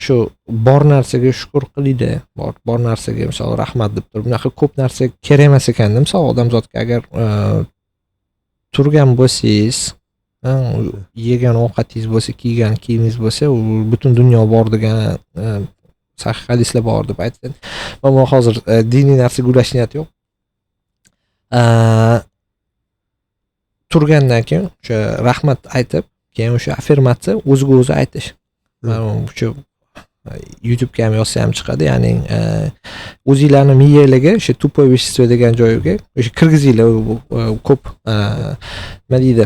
Shu bor narsaga shukur qilinglar, bor bor narsaga, misol, rahmat deb turib, bunaqa ko'p narsa kerak emas ekanda, misol, odamzodga. Agar turgan bo'lsangiz, yegan ovqatingiz bo'lsa, kiygan kiyimingiz bo'lsa, u butun dunyo bor degan sahih hadislar bor deb aytgan. Man hozir diniy narsaga ulash niyati yo'q. Turgandan keyin o'sha rahmat aytib, keyin o'sha affirmatsiya, o'ziga o'zi aytish. Mana o'sha YouTubega ham yozsa ham chiqadi. Ya'ni o'zinglarni miyanglarga o'sha тупой вещество degan joyiga o'sha kirgizinglar. Ko'p, nima deydi,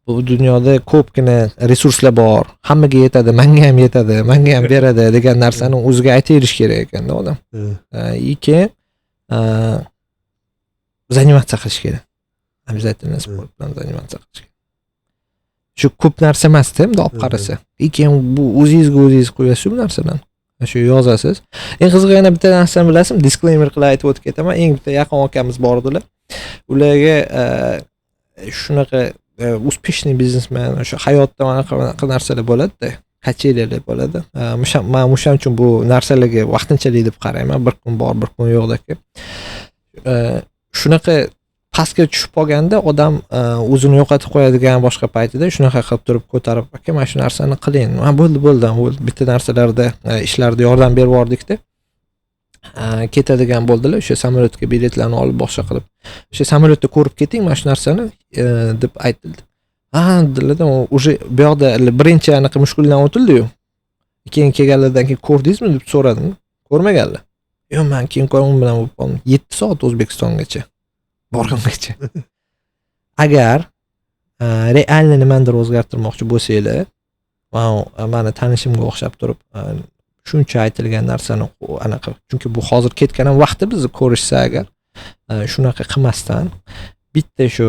bu dunyoda ko'pgina resurslar bor, hammaga yetadi, manga ham yetadi, manga ham beradi degan narsani o'ziga aytaverish kerak ekanda odam. И keyin заниматься qilish kerak, обязательно sport bilan заниматься qilish kerak. Shu ko'p narsa emasda bundoq olib qarasa. И keyin bu o'zingizga o'zingiz qo'yasiz bu narsalarni, shu yozasiz. Eng qizig'i, yana bitta narsani bilasizmi, disclaimer qilib aytib o'tib ketaman. Eng bitta yaqin akamiz bor edilar, ularga shunaqa успешный biznesmen, o'sha hayotda anaqa bunaqa narsalar bo'ladida, качели lar bo'ladi. O'sha man o'shaning uchun bu narsalarga vaqtinchalik deb qarayman, bir kun bor, bir kun yo'qdaki. Shunaqa Pastga tushib qolganda odam o'zini yo'qotib qo'yadigan boshqa paytida shunaqa qilib turib ko'tarib, aka, mana shu narsani qiling, ha, bo'ldi, bo'ldi, bo'ldi, bitta narsalarda, ishlarda yordam berib yubordikda, ketadigan bo'ldilar. O'sha samolyotga biletlarni olib, boshqa qilib, o'sha samolyotda ko'rib keting mana shu narsani, deb aytildi. Ha, dedilarda, уже bu yoqda birinchi anaqa mushkuldan o'tildiyu, keyin kelganlardan keyin ko'rdingizmi deb so'radim, ko'rmaganlar. Yo'q, man keyin u bilan bo'lib qoldim 7 soat O'zbekistongacha borgungacha. Agar реально nimanidir o'zgartirmoqchi bo'lsanglar, mani tanishimga o'xshab turib, shuncha aytilgan narsani anaqa, chunki bu hozir ketgan ham vaqti bizni ko'rishsa, agar shunaqa qilmasdan bitta shu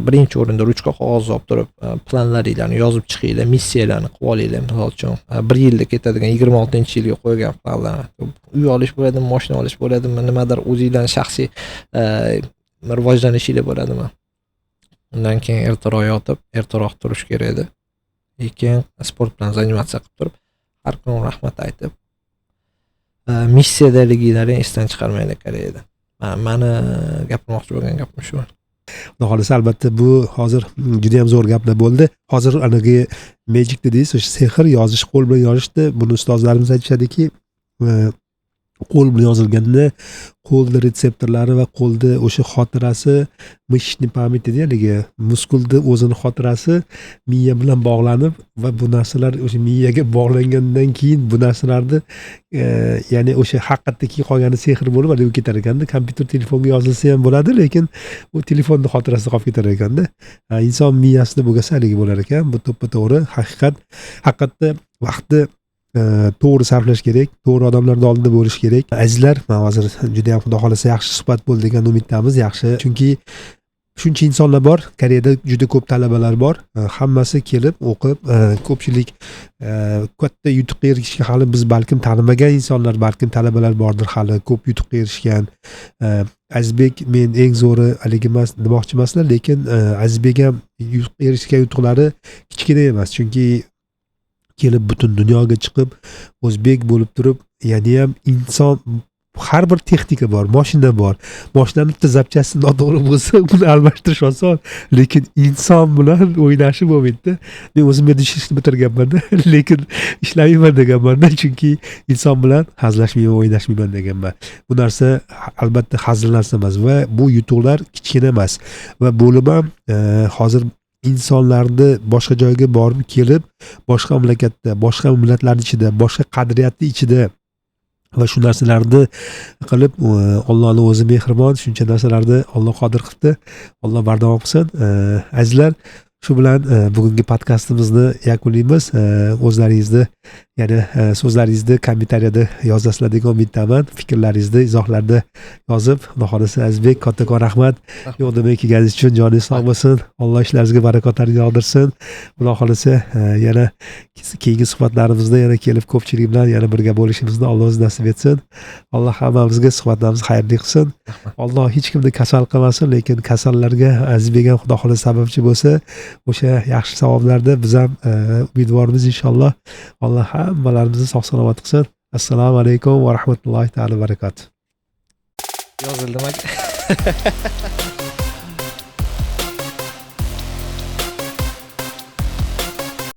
birinchi o'rinda ruchka qog'oz olib turib, planlaringlarni yozib chiqinglar, missiyalarni qilib olinglar. Misol uchun, bir yilda ketadigan, 26-yilga qo'ygan planlarni, uy olish bo'ladimi, moshina olish bo'ladimi, nimadir o'zinglarni shaxsiy rivojlanishinglar bo'ladimi, undan keyin ertaroq yotib, ertaroq turish kerak edi, keyin sport bilan заниматься qilib turib, har kuni rahmat aytib, missiyadaliginglarni esdan chiqarmanglar kerak edi. Mani gapirmoqchi bo'lgan gapim shu. Xudo xohlasa, albatta, bu hozir juda yam zo'r gaplar bo'ldi. Hozir anagi magic dedingiz, o'sha sehr, yozish, qo'l bilan yozishni. Buni ustozlarimiz aytishadiki, qo'l bilan yozilganda qo'lni retseptorlari va qo'lni o'sha xotirasi, мышечный память deydi, haligi muskulni o'zini xotirasi miya bilan bog'lanib va bu narsalar o'sha miyaga bog'langandan keyin bu narsalarni ya'ni o'sha haqiqatda keyin qolgani sehr bo'lib haligi ketar ekanda. Kompyuter, telefonga yozilsa ham bo'ladi, lekin u telefonni xotirasida qolib ketar ekanda. Inson miyasida bo'lgasa haligi bo'lar ekan. Bu to'ppa to'g'ri haqiqat. Haqiqatda vaqtni to'g'ri sarflash kerak, to'g'ri odamlarni oldida bo'lish kerak. Azizlar, man hozir juda yam, xudo xohlasa, yaxshi suhbat bo'ldi degan umiddamiz. Yaxshi, chunki shuncha insonlar bor Koreyada, juda ko'p talabalar bor. Hammasi kelib o'qib, ko'pchilik katta yutuqqa erishishga, hali biz balkim tanimagan insonlar, balkim talabalar bordir hali ko'p yutuqqa erishgan. Azizbek, men eng zo'ri haligi emas demoqchi emasman, lekin Azizbek ham erishgan yutuqlari kichkina emas, chunki kelib butun dunyoga chiqib, o'zbek bo'lib turib, yanayam inson, har bir texnika bor, moshina bor, moshinani bitta запчасти noto'g'ri bo'lsa, uni almashtirish oson, lekin inson bilan o'ynashib bo'lmaydida. Men o'zim ishni bitirganmanda, lekin ishlamayman deganmanda, chunki inson bilan hazillashmayman, o'ynashmayman deganman. Bu narsa albatta hazil narsa emas va bu yutuqlar kichkina emas. Va bo'lim ham hozir insonlarni boshqa joyga borib kelib, boshqa mamlakatda, boshqa millatlarni ichida, boshqa qadriyatni ichida va shu narsalarni qilib, Ollohni o'zi mehribon, shuncha narsalarni Olloh qodir qilibdi, Olloh bardavom qilsin. Azizlar, shu bilan bugungi podkastimizni yakunlaymiz. O'zlaringizni, ya'ni so'zlaringizni kommentariyada yozasizlar degan umiddaman, fikrlaringizni izohlarda yozib. Xudo xohlasa, Azizbek, kattakon rahmat yo'q demay kelganingiz uchun. Joningiz sog' bo'lsin, Alloh ishlaringizga barakotlarni yog'dirsin. Xudo xohlasa, yana keyingi suhbatlarimizda yana kelib, ko'pchilik bilan yana birga bo'lishimizni Alloh o'zi nasib etsin. Alloh hammamizga suhbatlarimizni xayrli qilsin. Alloh hech kimni kasal qilmasin, lekin kasallarga Azizbek ham, xudo xohlasa, sababchi bo'lsa, o'sha yaxshi savoblarda biz ham umidvormiz, inshaalloh. Alloh hammalarimizni sog' salomat qilsin. Assalomu alaykum va rahmatullohi taala barakatuh. Yozildimi, aka?